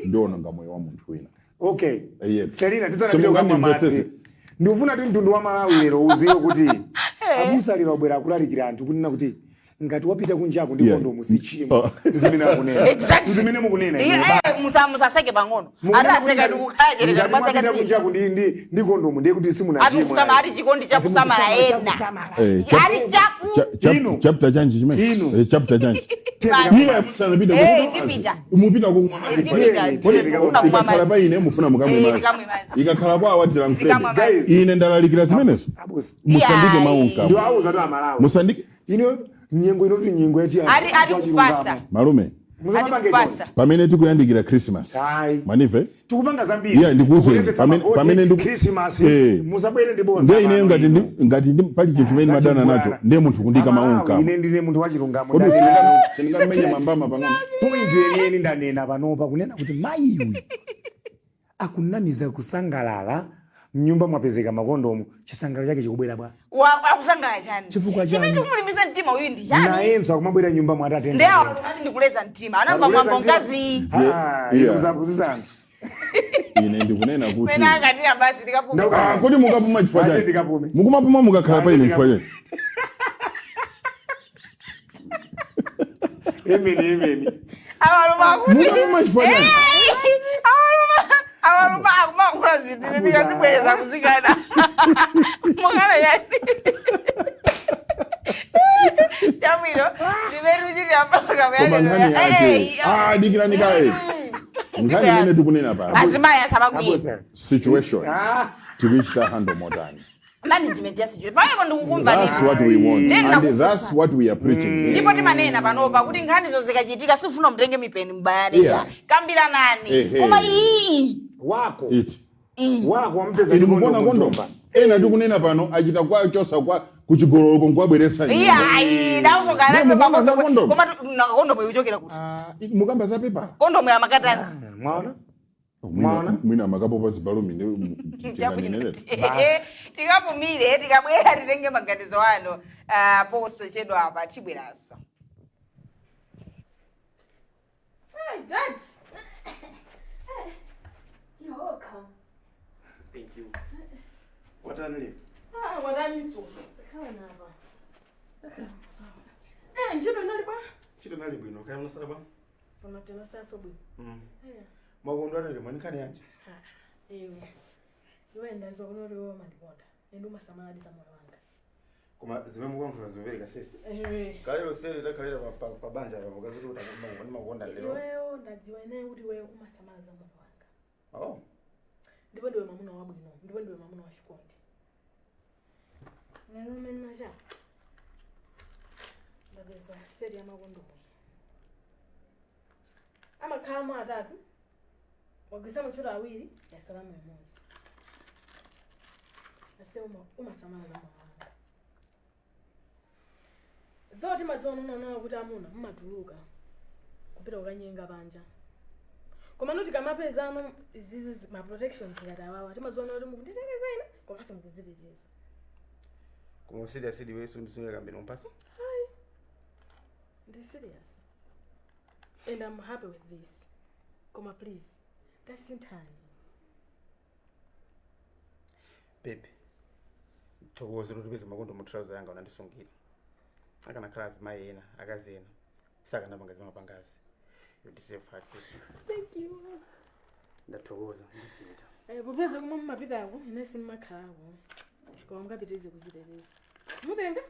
Speaker 5: ndiononga moyo wa munthu wina.
Speaker 4: Okay.
Speaker 5: Yep.
Speaker 4: Selina, tisanapite kukamwa madzi.
Speaker 5: Simungandimvetsetse.
Speaker 4: Ndikufuna ti mtundu wa Malawi lero uziwe kuti abusa lero abwera akulalikira anthu kunena kuti ngati wapita kunjaku ndi kondomu sichimo.
Speaker 5: Oh.
Speaker 4: Zimene akunena.
Speaker 3: Exactly.
Speaker 4: Zimene mukunena inu basi.
Speaker 3: Musaseke pang'ono.
Speaker 4: Mukunena
Speaker 3: Ati
Speaker 4: kuti
Speaker 3: aseka ndikukhala chete
Speaker 4: ngati
Speaker 3: maseka
Speaker 4: mwapita
Speaker 3: si.
Speaker 4: kunjaku ndi kondomu ndiye kuti simuna
Speaker 3: Ati kusama ati chikondi chakusamala ena. Ali chaku.
Speaker 4: Inu.
Speaker 5: Chapter chanji chimene?
Speaker 4: Inu.
Speaker 5: Chapter chanji? Iye musanapite
Speaker 3: Eh, tipita.
Speaker 5: Mupita kumwa madzi.
Speaker 3: Tipita.
Speaker 4: Kodi
Speaker 3: Tipita.
Speaker 5: Ikakhala pa ine mufuna mukamwe
Speaker 3: Eh,
Speaker 5: madzi.
Speaker 3: tikamwe madzi.
Speaker 5: Ikakhala kwa awadzira
Speaker 3: Tikamwe
Speaker 5: mfredi.
Speaker 3: madzi.
Speaker 5: Ine ndalalikira zimenezo.
Speaker 4: Abusa.
Speaker 5: Musandike
Speaker 3: Iyayi.
Speaker 5: maunka.
Speaker 4: Ndiwauza tu Amalawi.
Speaker 5: Musandike
Speaker 4: Ino nyengo inoti nyengo yati
Speaker 3: Ali kufasa.
Speaker 5: malume.
Speaker 4: Musamapange
Speaker 3: Atikupasa.
Speaker 4: choncho.
Speaker 5: Pamene tikuyandikira Christmas.
Speaker 4: Ayi.
Speaker 5: Manive?
Speaker 4: Tikupanga zambiri.
Speaker 5: Yeah, ndikuwuzeni.
Speaker 4: Tikulembetsa mavoti,
Speaker 5: Pamene
Speaker 4: Christmas, musabwere ndi boza
Speaker 5: Ndiye ineyo
Speaker 4: pano
Speaker 5: ngati
Speaker 4: inu.
Speaker 5: ngati pali chinthu chimene madana nacho, ndiye munthu kundika
Speaker 4: Amalawi,
Speaker 5: maunka.
Speaker 4: Ine ndine munthu wachilungamo.
Speaker 5: Kodi
Speaker 4: Ndanena
Speaker 5: sindingamenye mambama pang'ono?
Speaker 4: Point yeniyeni ndanena panopa kunena kuti mayiyu akunamiza kusangalala, mnyumba mwapezeka makondomu, chisangalalo chake chikubwera bwa?
Speaker 3: Akusangalala chani?
Speaker 4: Chifukwa
Speaker 3: Chimene
Speaker 4: chani?
Speaker 3: chikumulimbitsa mtima uyu ndi chani?
Speaker 4: Nayenso akumabwera nyumba mwati.
Speaker 3: Ndi awo atumati ndikuleza mtima, anamva mwambo mkazi.
Speaker 4: Muzapuzisana.
Speaker 5: Ine ndikunena kuti
Speaker 3: Pena angatira basi tikapume.
Speaker 5: Ah, kodi mukapuma chifukwa
Speaker 4: Ate
Speaker 5: chani?
Speaker 4: ndikapume.
Speaker 5: Mukumapuma mukakhala pa ine chifukwa chani?
Speaker 4: Emeni, emeni.
Speaker 3: Awaluma akuti
Speaker 5: Mukapuma chifukwa chani?
Speaker 3: Awaluma akumakula zinthu ndikazibwereza kuzikana mukana yani. Chabwino, zimene tikuchitira mpaka
Speaker 5: Koma nkhani yake, ah, dikirani kaye, nkhani imene tikunena pano,
Speaker 3: azimayi asamakwiye.
Speaker 4: Abusa.
Speaker 5: Situation
Speaker 4: Ah.
Speaker 5: tikuichita handle motani?
Speaker 3: Management ya situation pamenepo ndikukumva.
Speaker 5: That's what we want
Speaker 3: Then
Speaker 5: and
Speaker 3: nakufusa.
Speaker 5: that's what we are preaching here.
Speaker 3: Ndipo timanena panopa kuti nkhanizo zikachitika, sifuna mutenge mipeni mbayani, kambiranani. Koma iyi
Speaker 4: Wako
Speaker 5: It
Speaker 3: iyi
Speaker 4: wako wampeza
Speaker 5: Inu
Speaker 4: ndi
Speaker 5: mukuona
Speaker 4: kondomu
Speaker 5: kondomu
Speaker 4: mtumba.
Speaker 5: ena tikunena pano achita kwa chosa kwa kuchigololo nkuwabweretsa.
Speaker 3: Iya, ayi
Speaker 5: Ne, mukamba za kondomu.
Speaker 3: Koma kondomu ikuchokera kuti?
Speaker 5: Mukamba za pepa.
Speaker 3: Kondomu ya makatani.
Speaker 4: Mwaona? Mwaona?
Speaker 5: Mwina makapopa zibalumi tinganenere.
Speaker 3: Tikapumire, tikabwera titenge maganizo ano. Posachedwa apa tibweranso.
Speaker 2: Hey, Dad. You're welcome.
Speaker 1: Thank you. Watani leo?
Speaker 2: Ah, wadaniso. Khala napa. Eh, ntchito inali bwa?
Speaker 1: Ntchito nali bwino, kaya unasala bwa?
Speaker 2: Pamatelo saso bwino.
Speaker 1: Mwakondwa lero, mwani nkhani yanji?
Speaker 2: Ha, iwe. Iwe ndaziwa kunoti iwe umandikonda. Ende umasamalira moyo wanga.
Speaker 1: Koma zimene mukuyankhula zimvereka sesi.
Speaker 2: Iwe.
Speaker 1: Kalero seri takhalira pa banja papo kazuti kuti ndimakukonda lero.
Speaker 2: Iweyo ndadziwa ineyo kuti iweyo umasamala moyo wanga.
Speaker 1: Oh.
Speaker 2: Ndipo ndiwe mwamuna wabwino, ndipo ndiwe mwamuna wachikondi. Lero mmene macha ndapeza set ya makondomu. Amakhala atatu, wagwisa ntchito awiri, yasalamo imodzi. Ase umasamala za moyo wanga. Though timadziwa nonona kuti amuna mmatuluka kupita kukanyenga panja, koma noti tikamapezano izizi ma protections ngati awawa, timadziona kuti mukunditeteza ine komanso mukuziteteza.
Speaker 1: Koma serious iwe sundisunira kambeni umpasa?
Speaker 2: Ndi serious and I'm happy with this, koma please tasinthani.
Speaker 1: Baby, thokoze kuti upeze makondomu trouser yanga unandisungira. Akanakhala azimayi ena, akazi ena, sakanapanga zimene mapangazi. You deserve her, baby.
Speaker 2: Thank you.
Speaker 1: Ndathokoza, ndisintha.
Speaker 2: Eh, popeza kumwe mumapitako ine simmakhalako, koma mukapitirize kuziteteza. Mutenga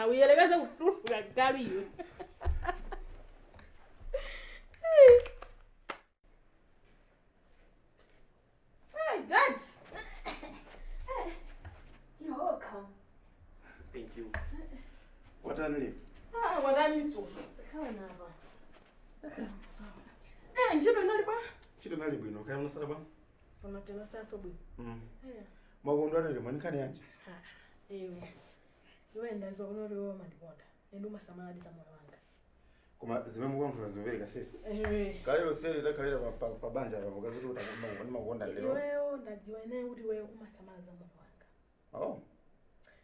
Speaker 2: uyelekeze kutuluka galu iwe. Hey, hey, Dad. Hey, you're welcome.
Speaker 1: Thank you. Watani leo?
Speaker 2: Ah, wadaniso. Khala napa. Eh, ntchito inali bwa?
Speaker 1: Ntchito nali bwino, kaya unasala bwa?
Speaker 2: Pamatelo saso bwino.
Speaker 1: Mwakondwa lero, mwani nkhani yanji?
Speaker 2: Ha, iwe. Iwe ndaziwa kunoti iwe umandikonda. Ende umasamala moyo wanga.
Speaker 1: Koma zimene mukuyankhula zimvereka sesi.
Speaker 2: Iwe.
Speaker 1: Kalero seri takhalira pa banja papo kazuti kuti ndimakukonda lero.
Speaker 2: Iweyo ndadziwa ineyo kuti iweyo umasamala moyo wanga.
Speaker 1: Oh.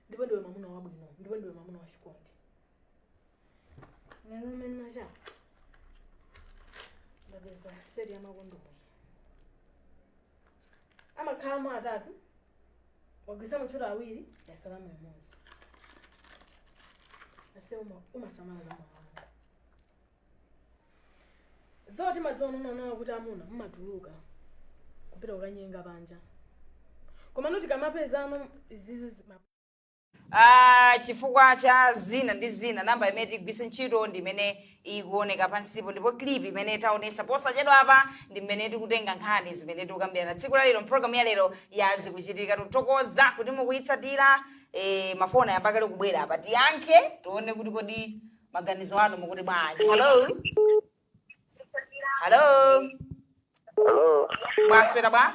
Speaker 2: Ndipo ndiwe mwamuna wabwino, ndipo ndiwe mwamuna wachikondi. Lero mmene macha ndapeza set ya makondomu. Amakhala atatu, wagwisa ntchito awiri, yasalamo imodzi. Ase umasamala moyo wanga. Though timadziwa nonona kuti amuna mmatuluka kupita kukanyenga panja, koma noti tikamapezano izizi
Speaker 3: Ah, chifukwa cha zina ndi zina, namba imene tigwise ntchito ndi imene ikuoneka pansipo, ndipo clip imene taonesa posachedwa apa ndi mmene tikutenga nkhani zimene tikukambirana tsiku la lero mpulogalamu ya lero ya Zikuchitika. Tikuthokoza kuti mukuyitsatira. Mafoni ayambakale kubwera apa, tiyankhe tione kuti kodi Maganizo anu mukuti bwanji? Hello, hello.
Speaker 6: Hello.
Speaker 3: Mwaswera bwa?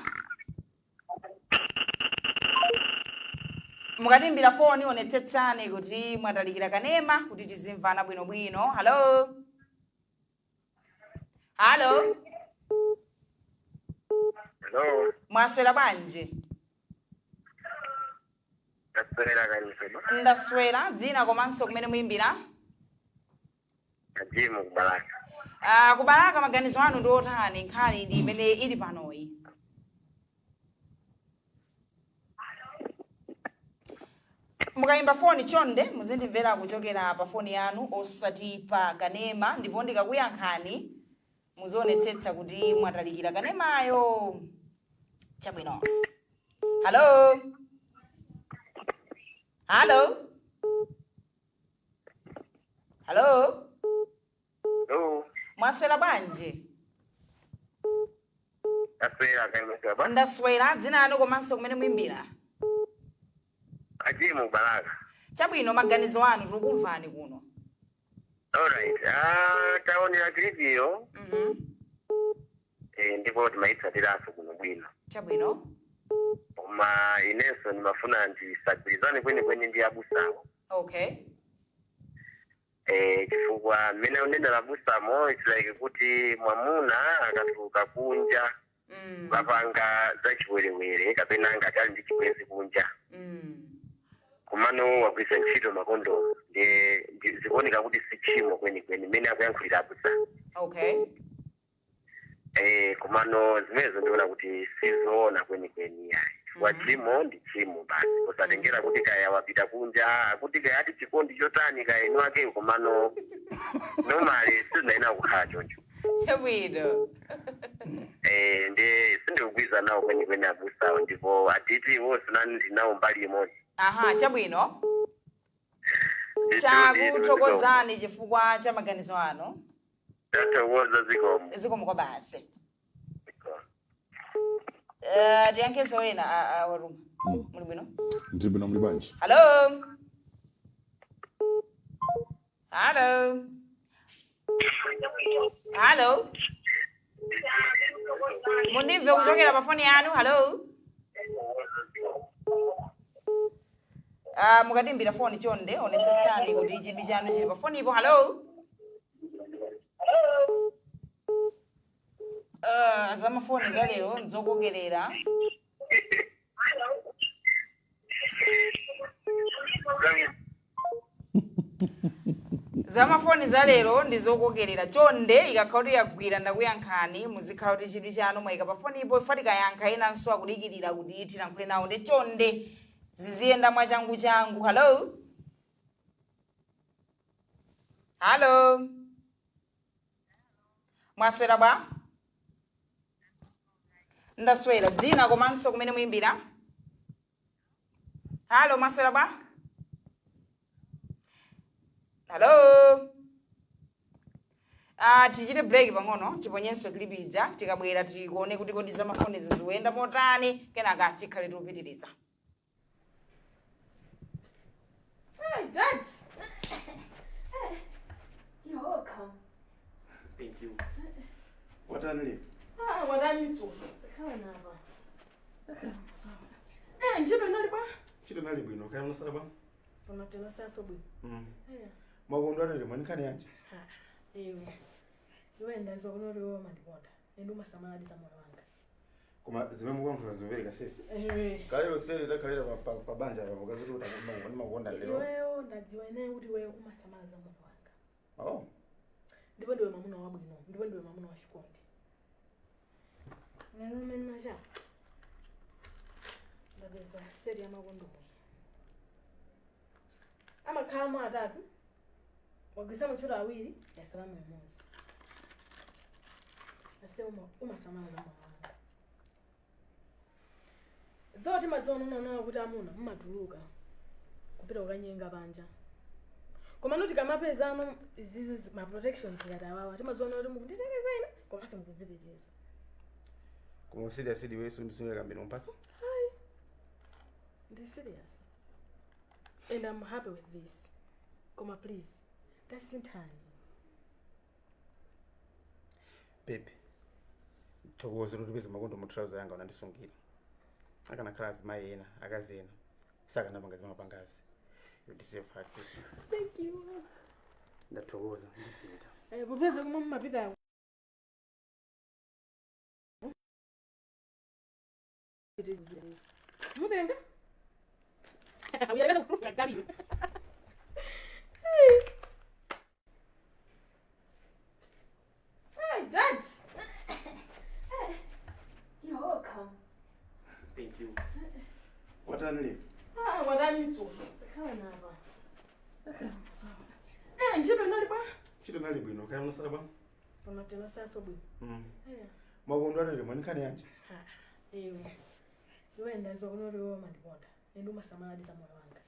Speaker 3: Mukatimbira foni, onetsetsani kuti mwatalikira kanema kuti tizimvana bwinobwino. Hello, hello.
Speaker 6: Hello.
Speaker 3: Mwaswera bwanji?
Speaker 6: Ndaswera kanisedo.
Speaker 3: Ndaswera. Dzina komanso kumene muyimbira?
Speaker 6: Ajimu kuBalaka.
Speaker 3: KuBalaka. Maganizo anu ndi otani? Nkhani ndi imene ili panoyi. Mukayimba foni, chonde muzindimvera kuchokera pa foni yanu, osati pa kanema, ndipo ndikakuyankhani muzionetsetsa kuti mwatalikira kanemayo. Chabwino. Hello, hello, hello.
Speaker 6: Hello.
Speaker 3: Mwaswera bwanji?
Speaker 6: Ndaswera kanisedo.
Speaker 3: Ndaswera. Dzina lanu komanso kumene muyimbira?
Speaker 6: Ajimu kuBalaka.
Speaker 3: Chabwino, maganizo anu, tikukumvani kuno.
Speaker 6: Alright. Taonera clip iyo. Ndipo timayitsatiranso kuno bwino.
Speaker 3: Chabwino.
Speaker 6: Koma inenso ndimafuna ndisagwirizane kwenikweni ndi abusawo. Chifukwa mmene unena abusamo, it's like kuti mwamuna akatuluka kunja kapanga zachiwerewere kapena ngati ali ndi chibwenzi kunja, komano wagwiritsa ntchito makondomu, ndiye zikuoneka kuti si tchimo kwenikweni mmene akuyankhulira abusa. Komano zimenezo ndiona kuti sizoona kwenikweni yayi, chifukwa tchimo ndi tchimo basi, posatengera kuti kaya wapita kunja, kuti kaya ati chikondi chotani kaya inu akeyo, komano normally sizinayenera kukhala choncho.
Speaker 3: Chabwino.
Speaker 6: Ndi sindikugwirizana nawo kwenikweni abusawo, ndipo atiti iwo sinani ndinawo mbali imodzi.
Speaker 3: Aha, chabwino.
Speaker 6: Ndithu,
Speaker 3: Takuthokozani chifukwa cha maganizo anu.
Speaker 6: Tathokoza, zikomo.
Speaker 3: Zikomo kwa basi. Tiyankhenso wena. Waruma, muli bwino?
Speaker 5: Ndili bwino, muli bwanji?
Speaker 3: Hello, hello, hello. Mundimve kuchokera pa foni yanu? Hello. Mukatimbira foni, chonde onetsetsani kuti chidwi chanu chili pa fonipo. Hello. Zamafoni zalero nzokokerera. Zamafoni zalero ndi zokokerera. Chonde, ikakhala kuti yagwira ndakuyankhani, muzikhala kuti chidwi chanu mwayika pa fonipo. Ifa tikayankha, enanso akudikirira kuti tilankhule nawo, ndi chonde ziziyenda mwachangu changu. Hello, hello. Mwaswera bwa? Ndaswera. Dzina komanso kumene muyimbira? Hello, mwaswera bwa? Hello. Tichite break pang'ono, tiponyenso clip ija. Tikabwera tikuone kuti kodi zamafoni zikuyenda motani, kenaka tikhale tikupitiriza.
Speaker 2: Hey, Dad. You're welcome.
Speaker 1: Thank you. Watani leo?
Speaker 2: Ah, wataniso. Khala napa. Ntchito inali bwa?
Speaker 1: Ntchito inali bwino, kaya munasala bwa?
Speaker 2: Pano tinasaso bwino.
Speaker 1: Mwakondwa lero, mwani yanji?
Speaker 2: Ha, iwe. Iwe, ndaziwa kuno iwe umandikonda. Ende umasamalira moyo wanga.
Speaker 1: Koma zimene mukuyankhula zimvereka sesi.
Speaker 2: Iwe.
Speaker 1: Kalero sele takhalira pa banja papo kazuti kuti ndimakukonda lero.
Speaker 2: Iweyo, ndadziwa ineyo kuti iweyo umasamala moyo wanga.
Speaker 1: Oh.
Speaker 2: Ndipo ndiwe mwamuna wabwino, ndipo ndiwe mwamuna wachikondi. Lero mmene macha ndapeza set ya makondomu. Amakhalamo atatu, wagwisa ntchito awiri, yasalamo imodzi. Ase umasamala za moyo wanga. Though timadziwa nonona kuti amuna mmatuluka kupita kukanyenga panja, koma tikamapezano izizi ma protections ngati awawa, timadziona kuti mukunditeteza ine komanso mukudziteteza.
Speaker 1: Koma serious iwe sundisunira kambiri umpasa?
Speaker 2: Ndi serious and I'm happy with this. Koma please, Tasinthani.
Speaker 1: Babe, thokoze kuti upeze makondomu trouser yanga unandisungira. Akanakhala azimayi ena, akazi ena, sakanapanga zimene wapangazi. You deserve her, babe.
Speaker 2: Thank you.
Speaker 1: Ndathokoza, ndisintha.
Speaker 2: Popeza kumwe mumapita mutenga. Hey, Dad. You're welcome.
Speaker 1: Thank you. Watani lero?
Speaker 2: Ah, wataniso. Khala napa. Ntchito inali bwa?
Speaker 1: Ntchito inali bwino, kaya munasala bwa?
Speaker 2: Pamatelo saso bwino.
Speaker 1: Mwakondwa lero, mwani nkhani yanji?
Speaker 2: Ha, iwe. Iwe ndaziwa kuno kuti iwe umandikonda. Ende umasamala za moyo wanga.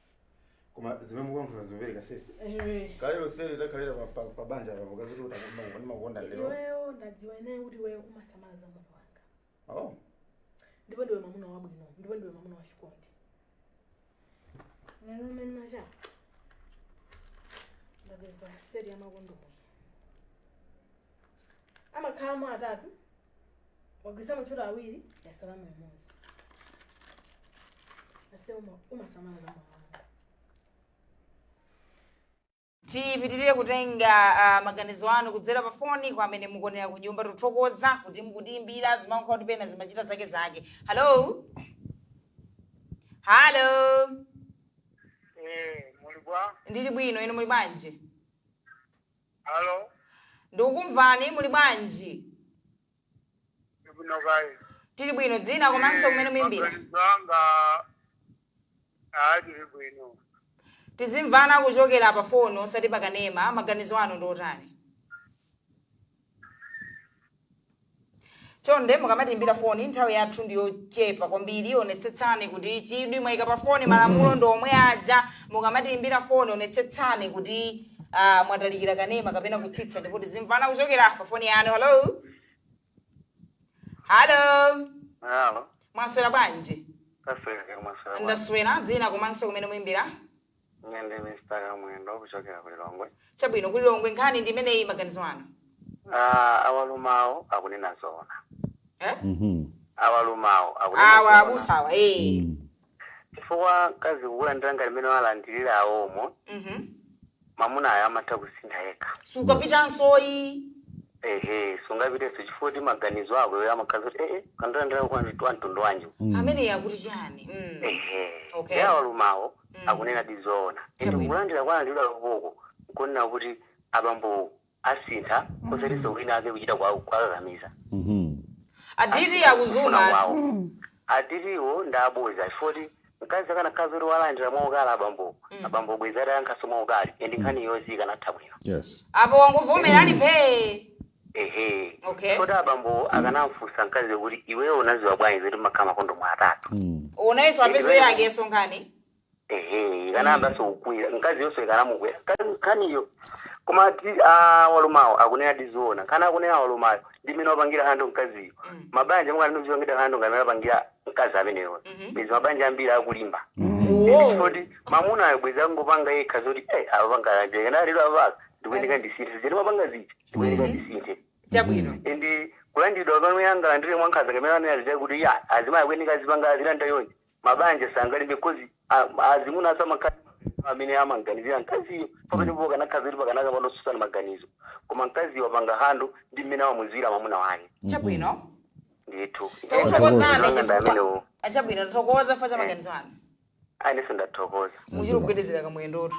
Speaker 1: Koma zimene mukuyankhula zimvereka sesi.
Speaker 2: Iwe.
Speaker 1: Kalero seli takhalira pa banja papo kazuti ndimakukonda lero.
Speaker 2: Iweyo ndadziwa ineyo kuti iweyo umasamala za moyo wanga.
Speaker 1: Oh.
Speaker 2: Ndipo ndiwe mwamuna wabwino, ndipo ndiwe mwamuna wachikondi. Lero mmene macha. Ndapeza seti ya makondomu. Amakhala atatu. Wagwisa ntchito awiri, yasalamo imodzi. Ase umasamala za moyo wanga.
Speaker 3: Tipitirire kutenga maganizo anu kudzera pa foni kwa amene mukuonera ku nyumba. Tikuthokoza kuti mukutiimbira, zimankha kuti pena zimachita zake zake. Hello, hello.
Speaker 7: Muli bwa?
Speaker 3: Ndili bwino, inu muli bwanji?
Speaker 7: Hello.
Speaker 3: Ndikukumvani, muli bwanji?
Speaker 7: Bwino kayi.
Speaker 3: Tili bwino, dzina komanso kumene muyimbira?
Speaker 7: Maganizo anga tili bwino.
Speaker 3: Tizimvana kuchokera pa foni osati pakanema. Maganizo anu ndi otani? Chonde mukamatiimbira foni, nthawi yathu ndiyochepa kwambiri, onetsetsani kuti chidwi mwayika pa foni. Malamulo ndi omwe aja, mukamatiimbira foni onetsetsani kuti mwatalikira kanema kapena kutsitsa, ndipo tizimvana kuchokera pa foni yanu. Hello, hello.
Speaker 8: Hello.
Speaker 3: Mwaswera bwanji?
Speaker 8: Kaswera, mwaswera.
Speaker 3: Ndaswera, dzina komanso kumene muyimbira?
Speaker 8: Ine ndi Mr. Kamwendo kuchokera ku Lilongwe.
Speaker 3: Chabwino, ku Lilongwe, nkhani ndi imeneyi, maganizo anu?
Speaker 8: Ah, awalumawo akunena zoona.
Speaker 3: Eh?
Speaker 8: Awalumawo akunena
Speaker 3: Awa
Speaker 8: zoona.
Speaker 3: abusawa, eh.
Speaker 8: Chifukwa mkazi kukulandira ngati mmene walandirira awomo, mamunayo amatha kusintha yekha.
Speaker 3: Sukapitansoyi.
Speaker 8: Ehe, sungapitenso chifukwa kuti maganizo ako iwe amakhaza kuti kandilandira kwa mtundu wanji.
Speaker 3: Amene yakuti chani?
Speaker 8: Ehe.
Speaker 3: Okay.
Speaker 8: Ndi awalumawo akunena di zoona. Ende kulandira kwalandira ukoko nkunena kuti abambo asintha, osatinso wina ake kuchita kwakakamiza.
Speaker 3: Aditi akuzuma.
Speaker 8: Kwawo. Aditiwo ndi aboza chifukwa mkazi akanakhala kuti walandira mwaukali abambo, abambo bwezi atayankhaso mwaukali, ende nkhani yonse ikanatha bwino.
Speaker 3: Apo wangovomerani phe.
Speaker 8: Ehe.
Speaker 3: Okay.
Speaker 8: Kodi abambo akanamfunsa mkazi kuti iweyo unaziwa bwanji zoti makhala makondomu atatu?
Speaker 3: Unenso apeze yakenso nkhani.
Speaker 8: Ehe, ikanayambanso kukwira mkazi yonso, ikanamukwera nkhaniyo. Koma ti walumawo akunena tizoona. Nkhani akunena walumayo ndi mmene wapangira handle mkaziyo. Mabanja mukanizipangira handle ngamene wapangira mkazi ameneyo, bwezi mabanja ambiri akulimba. Chifukwa mamunayo bwezi angopanga yekha zoti apapanga kanalero apapaka ndikuyeneka ndisinthe, ziti mapanga ziti ndikuyeneka ndisinthe.
Speaker 3: Chabwino.
Speaker 8: Ende kulandidwa pamwe angalandire mwankhanza kamene anena zita kuti ya azimayi akuyeneka azipanga azilanda yonse, mabanja sangalimbe 'cause azimuna asamakhala amene amaganizira mkaziyo pamene po kanakhaza kuti pakanaka panosusana maganizo, koma mkaziyo wapanga handle ndi mmene amamuzwira mwamuna wake.
Speaker 3: Chabwino.
Speaker 8: Ndithu.
Speaker 3: Takuthokozani.
Speaker 8: Anga ndi amenewo.
Speaker 3: Chabwino, tathokoza fa cha maganizo anu.
Speaker 8: Ayineso ndathokoza.
Speaker 3: Muchiri kugwedezera kamwendotu.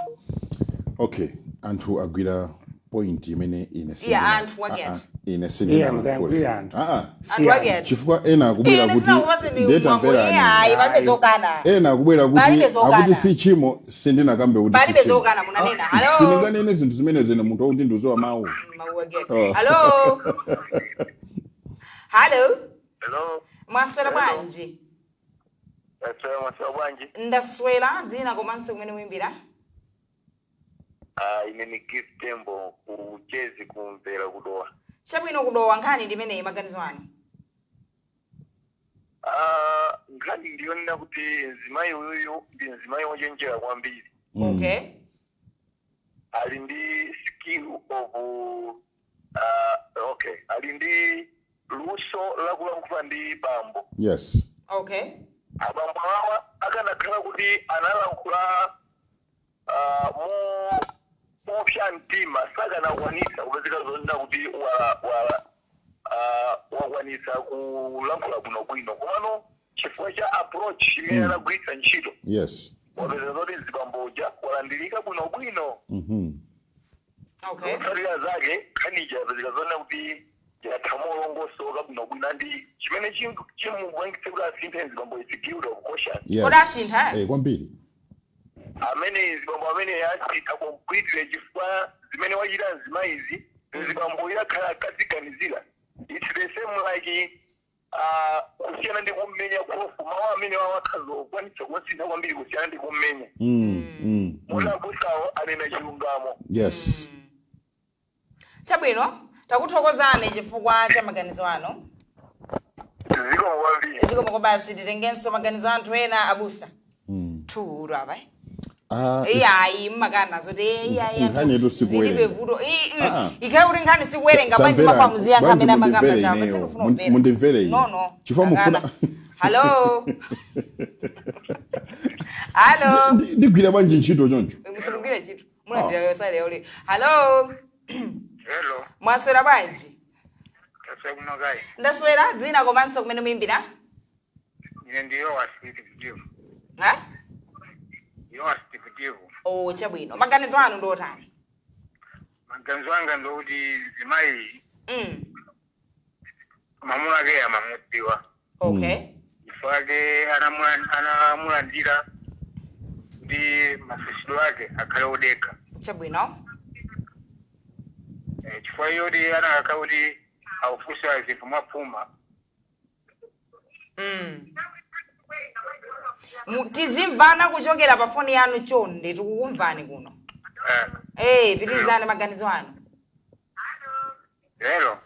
Speaker 5: Okay, anthu agwira point imene ine
Speaker 3: Iya, anthu ake ati.
Speaker 5: Ine
Speaker 4: Iya,
Speaker 5: sindinalankhule.
Speaker 4: mzayankhulira anthu.
Speaker 5: Ah, ah.
Speaker 3: Anthu ake ati.
Speaker 5: Chifukwa ena akubwera
Speaker 3: Ine
Speaker 5: kuti
Speaker 3: sinakupatseni
Speaker 5: ndetamverani.
Speaker 3: ayi, palibe zokana.
Speaker 5: Ena akubwera kuti
Speaker 3: Palibe zokana.
Speaker 5: akuti si chimo, sindinakambe kuti si
Speaker 3: Palibe
Speaker 5: chimo.
Speaker 3: zokana, munanena.
Speaker 5: Ah,
Speaker 3: Hello?
Speaker 5: sindinganene zinthu zimenezo ine munthu wakuti ndiuziwa mawu.
Speaker 3: Mawu ake.
Speaker 5: Oh.
Speaker 3: Hello, hello.
Speaker 7: Hello.
Speaker 3: Mwaswera bwanji?
Speaker 7: Ndaswera, mwaswera bwanji?
Speaker 3: Ndaswera, dzina komanso kumene muyimbira?
Speaker 7: Ah, ine ni Gift Tembo kuchezi kumvera kudowa.
Speaker 3: Chabwino, kudowa, nkhani ndi imeneyi, maganizo anu?
Speaker 7: Ah, nkhani ndiyonena kuti mzimayi uyuyu ndi mzimayi wochenjera kwambiri. Ali ndi skill of okay, ali ndi luso lakulankhula ndi bambo. Abambo awa akanakhala kuti analankhula mopsa mtima, sakanakwanisa kupezeka zonena kuti wakwanisa kulankhula bwinobwino. Komano chifukwa cha approach imene anagwiritsa ntchito, wapeza zoti zibamboja walandirika bwinobwino. Zotsatira zake, nkhaniija yapezeka zonena kuti yatha molongosoka bwinobwino, and chimene chimupangitse kuti asinthe mzibambo is guilt of conscience.
Speaker 3: Kodi asintha?
Speaker 5: Eh, kwambiri.
Speaker 7: Amene zibambo amene asintha completely, chifukwa zimene wachita mzimayizi, mzibambo yakhala akaziganizira. It's the same like kusiyana ndi kummenya khofu. Mawu amene wawakhaza okwanitsa kusintha kwambiri kusiyana ndi kummenya. Molakusawo anena chilungamo.
Speaker 3: Chabwino, takuthokozani chifukwa cha maganizo anu.
Speaker 7: Zikomo kwambiri.
Speaker 3: Zikomo basi. Titengenso maganizo anthu ena, abusa. Thuru apa, eh?
Speaker 5: Ah,
Speaker 3: Iyayi, mmakana zoti iyayi.
Speaker 5: Nkhani yetu sikuwerenga.
Speaker 3: Zilibe vuto.
Speaker 5: Ah, ah.
Speaker 3: Ikhale kuti nkhani sikuwerenga, bwanji
Speaker 5: Tamvera,
Speaker 3: mafamu ziyankha
Speaker 5: bwanji
Speaker 3: amene amakamba
Speaker 5: mundimvere
Speaker 3: zawo?
Speaker 5: ineyo.
Speaker 3: Sindifuna kumvera.
Speaker 5: Mundimvere ine.
Speaker 3: No.
Speaker 5: Chifukwa mufuna
Speaker 3: Akana. Hello, hello.
Speaker 5: Ndigwira bwanji ntchito choncho?
Speaker 3: Musamugwire ntchito, mulandira yosale yaule. Hello.
Speaker 7: Hello.
Speaker 3: Mwaswera bwanji?
Speaker 7: Taswera kuno kai.
Speaker 3: Ndaswera. Dzina komanso kumene muyimbira?
Speaker 7: Ine ndiyo wasitividivu.
Speaker 3: Ha?
Speaker 7: Yowa Steve.
Speaker 3: Oh, chabwino. Maganizo anu ndi otani?
Speaker 7: Maganizo anga ndokuti zimayi mamuna ake amamudziwa. Chifukwa ake anamulandira ndi mafusidwe ake akhale odekha. Chifukwa iyo kuti anakakhala kuti akufusa zinthu mwaphuma.
Speaker 3: Tizimvana kuchokera pa foni yanu chonde, tikukumvani kuno. Eh, pitirizani maganizo anu.
Speaker 7: Lero.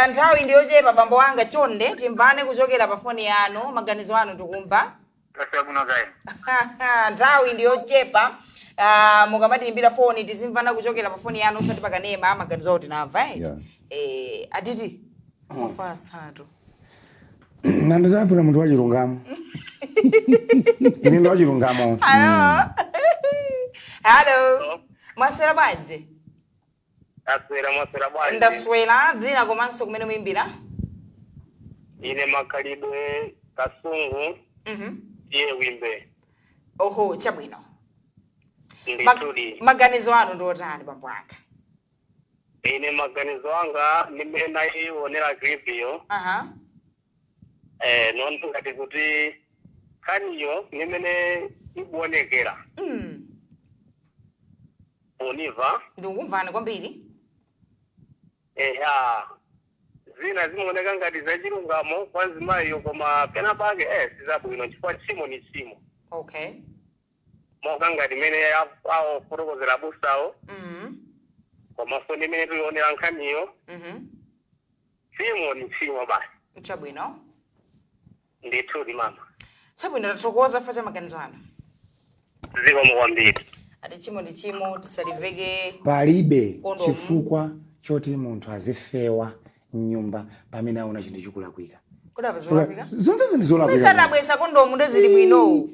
Speaker 3: Nthawi ndiyochepa, bambo wanga, chonde timvane kuchokera pa foni yanu. Maganizo anu tikumva.
Speaker 7: Taswera kuno kai.
Speaker 3: Nthawi ndiyochepa. Mukamatiimbira foni tizimvana kuchokera pa foni yanu, osati pakanema. Maganizo awo tinamva, eh?
Speaker 5: Yeah.
Speaker 3: Eh, atiti mwafa asatu.
Speaker 4: Nandizapfuna munthu wachilungamo. Ine ndi wachilungamo.
Speaker 3: Hello, hello, mwaswera bwanji?
Speaker 6: Aswera, mwaswera bwanji?
Speaker 3: Ndaswera. Dzina komanso kumene muyimbira?
Speaker 6: Ine Makhalidwe Kasungu. Iye Wimbe.
Speaker 3: Oho, chabwino.
Speaker 6: Ndithudi.
Speaker 3: Maganizo anu ndi otani, bambo anga?
Speaker 6: Ine maganizo anga, ndimene ndayionera clip iyo, noni ngati kuti nkhaniyo nimene ikuonekera, univa?
Speaker 3: Ndikukumvani kwambiri.
Speaker 6: Eya, zina zimaoneka ngati zachilungamo kwa mzimayiyo, koma pena pake sizabwino, chifukwa tchimo ni tchimo. Monga ngati imene awofotokozera abusawo, komanso ndimene tilionera nkhaniyo, tchimo ni tchimo basi. Ndithudi, mama.
Speaker 3: Chabwino, tathokoza fa cha maganizo anu.
Speaker 6: Zikomo kwambiri.
Speaker 3: Ati tchimo ndi tchimo, tisaliveke
Speaker 4: Palibe
Speaker 3: kondomu.
Speaker 4: chifukwa choti munthu azifewa mnyumba pamene aona chinthu chikulakwika.
Speaker 3: Kodi apa zolakwika?
Speaker 4: Zonse zinthu zolakwika.
Speaker 3: Misatabwesa kondomu ndezili bwino.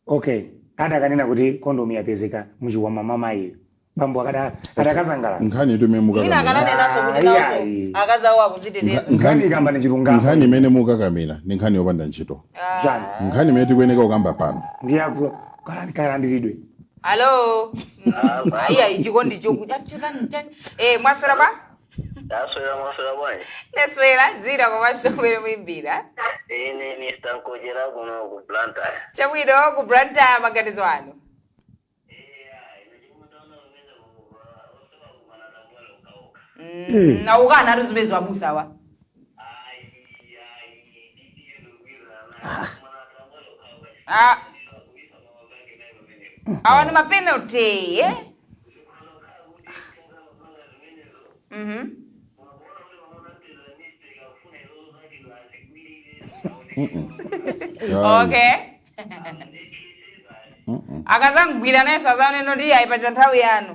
Speaker 4: Okay, adakanena kuti kondomu yapezeka muchikwama mwa mayiyo, bambo akada adakazangala.
Speaker 5: Nkhani yetu imene
Speaker 3: Mwina
Speaker 5: mukakamira
Speaker 3: akananenanso kuti
Speaker 4: Ah,
Speaker 3: nawonso
Speaker 4: iyayi.
Speaker 3: akazawo akuziteteza.
Speaker 4: Nkhani ikamba ni chilungamo.
Speaker 5: Nkhani imene mukakamira ndi nkhani yopanda ntchito.
Speaker 4: Chani?
Speaker 5: Nkhani imene tikuyeneka kukamba pano
Speaker 4: Ndiyaku kalandiridwe.
Speaker 3: Hello, iya, chikondi chokuti chotani chani? Eh, mwaswera ba?
Speaker 6: Taswera, mwaswera bwanji?
Speaker 3: Ndaswera. Dzina komanso kumene muyimbira?
Speaker 6: Ine Mr Nkojera kuno ku Blantyre.
Speaker 3: Chabwino, ku Blantyre. Maganizo anu? Naukana ati zimene abusawa. Ah. Awa ni mapenalty, eh?
Speaker 5: Ayi.
Speaker 3: Okay. Akazamgwira nayenso azaonena kuti ayi pacha nthawi yanu.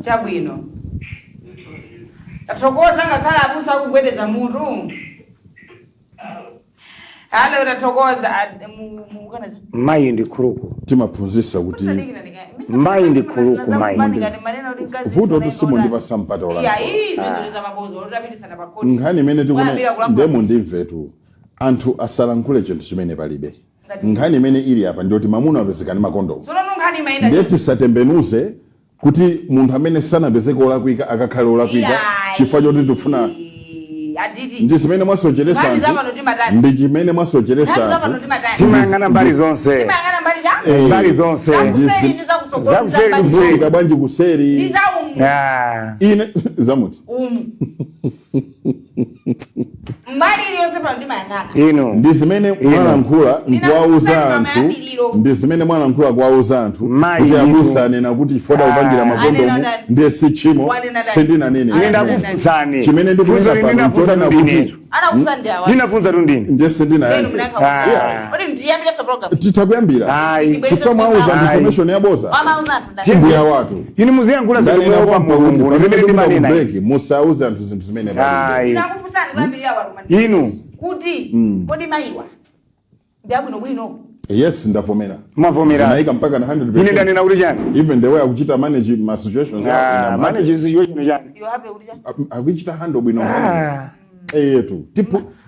Speaker 3: Chabwino, tathokoza, ngakhale abusa akugwedeza mutu. Halo, tathokoza.
Speaker 4: Mayi ndi khuluku.
Speaker 5: Timaphunzitsa kuti
Speaker 4: Mayi ndi khuluku, mayi.
Speaker 5: Vuto kuti simundipasa mpata olankhula. Nkhani imene tikune ndemo ndimvetu, anthu asalankhule chinthu chimene palibe. Nkhani imene ili apa ndiyoti mamuna apezeka ndi makondomu, ndiye tisatembenuze kuti munthu amene sanapezeke olakwika akakhale olakwika chifukwa choti tifuna ndi zimene mwasocheresa
Speaker 3: Nkhani
Speaker 5: anthu.
Speaker 3: zapano timatani?
Speaker 5: Ndi chimene mwasocheresa
Speaker 3: Nkhani zapano
Speaker 5: anthu.
Speaker 3: timatani?
Speaker 4: Timayang'ana mbali zonse.
Speaker 3: Timayang'ana mbali cha
Speaker 4: Mbali zonse.
Speaker 3: Zakuseri ndi zakusogolo.
Speaker 4: Zakuseri
Speaker 3: ndi
Speaker 4: ndi
Speaker 3: za mbali.
Speaker 5: Mufika bwanji kuseri?
Speaker 3: Ndi za umu.
Speaker 4: Ah.
Speaker 5: Ine zamuti
Speaker 3: Umu mbali iliyonse pano timayang'ana.
Speaker 4: Inu.
Speaker 5: Ndi zimene mwalankhula nkuwauza
Speaker 3: Ndinakufunsa
Speaker 5: anthu.
Speaker 3: mayambiriro.
Speaker 5: Ndi zimene mwalankhula kuwauza anthu
Speaker 4: Mayi
Speaker 5: kuti
Speaker 4: nditu.
Speaker 5: abusa anena kuti chifukwa kupangira makondomu
Speaker 3: Anena ndani?
Speaker 5: ndiye si tchimo.
Speaker 3: Wanena ndani?
Speaker 5: Sindinanene.
Speaker 4: Ine ndakufunsani.
Speaker 5: Chimene ndikunena
Speaker 4: Funso
Speaker 5: pano
Speaker 4: ndinafunsa
Speaker 5: nchonena
Speaker 4: tundine.
Speaker 5: kuti
Speaker 3: Anakufunsa ndi awa.
Speaker 4: Ndinafunsa tundine.
Speaker 5: Ndiye sindinayankhe.
Speaker 4: Ah.
Speaker 3: Kodi ndiyambireso program?
Speaker 5: Titakuyambira.
Speaker 4: Ayi.
Speaker 5: Chifukwa mwauza anthu
Speaker 4: Ayi.
Speaker 5: information yaboza.
Speaker 3: Amauza anthu ndani?
Speaker 5: Mbuya watu.
Speaker 4: Inu muziyankhula zinthu
Speaker 5: Ndanena
Speaker 4: kuopa
Speaker 5: kwampa kuti
Speaker 4: Mulungu.
Speaker 5: pamene
Speaker 4: Zimene
Speaker 5: tikupita ku
Speaker 4: ndimanena.
Speaker 5: break, musauze anthu zinthu zimene palibe.
Speaker 4: Ayi.
Speaker 3: Ndinakufunsani kuyambirira watu.
Speaker 4: Inu.
Speaker 3: Kuti kodi mayiwa ndi abwinobwino?
Speaker 5: Yes, ndavomera.
Speaker 4: Mwavomera.
Speaker 5: Ndinayika mpaka na 100%.
Speaker 4: Ine ndanena kuti chani?
Speaker 5: Even the way akuchita manage ma situations.
Speaker 4: Ah,
Speaker 5: I'm happy.
Speaker 4: manage situation chani?
Speaker 3: You happy kuti cha
Speaker 5: Akuchita handle bwino.
Speaker 4: Ah.
Speaker 5: Eyetu,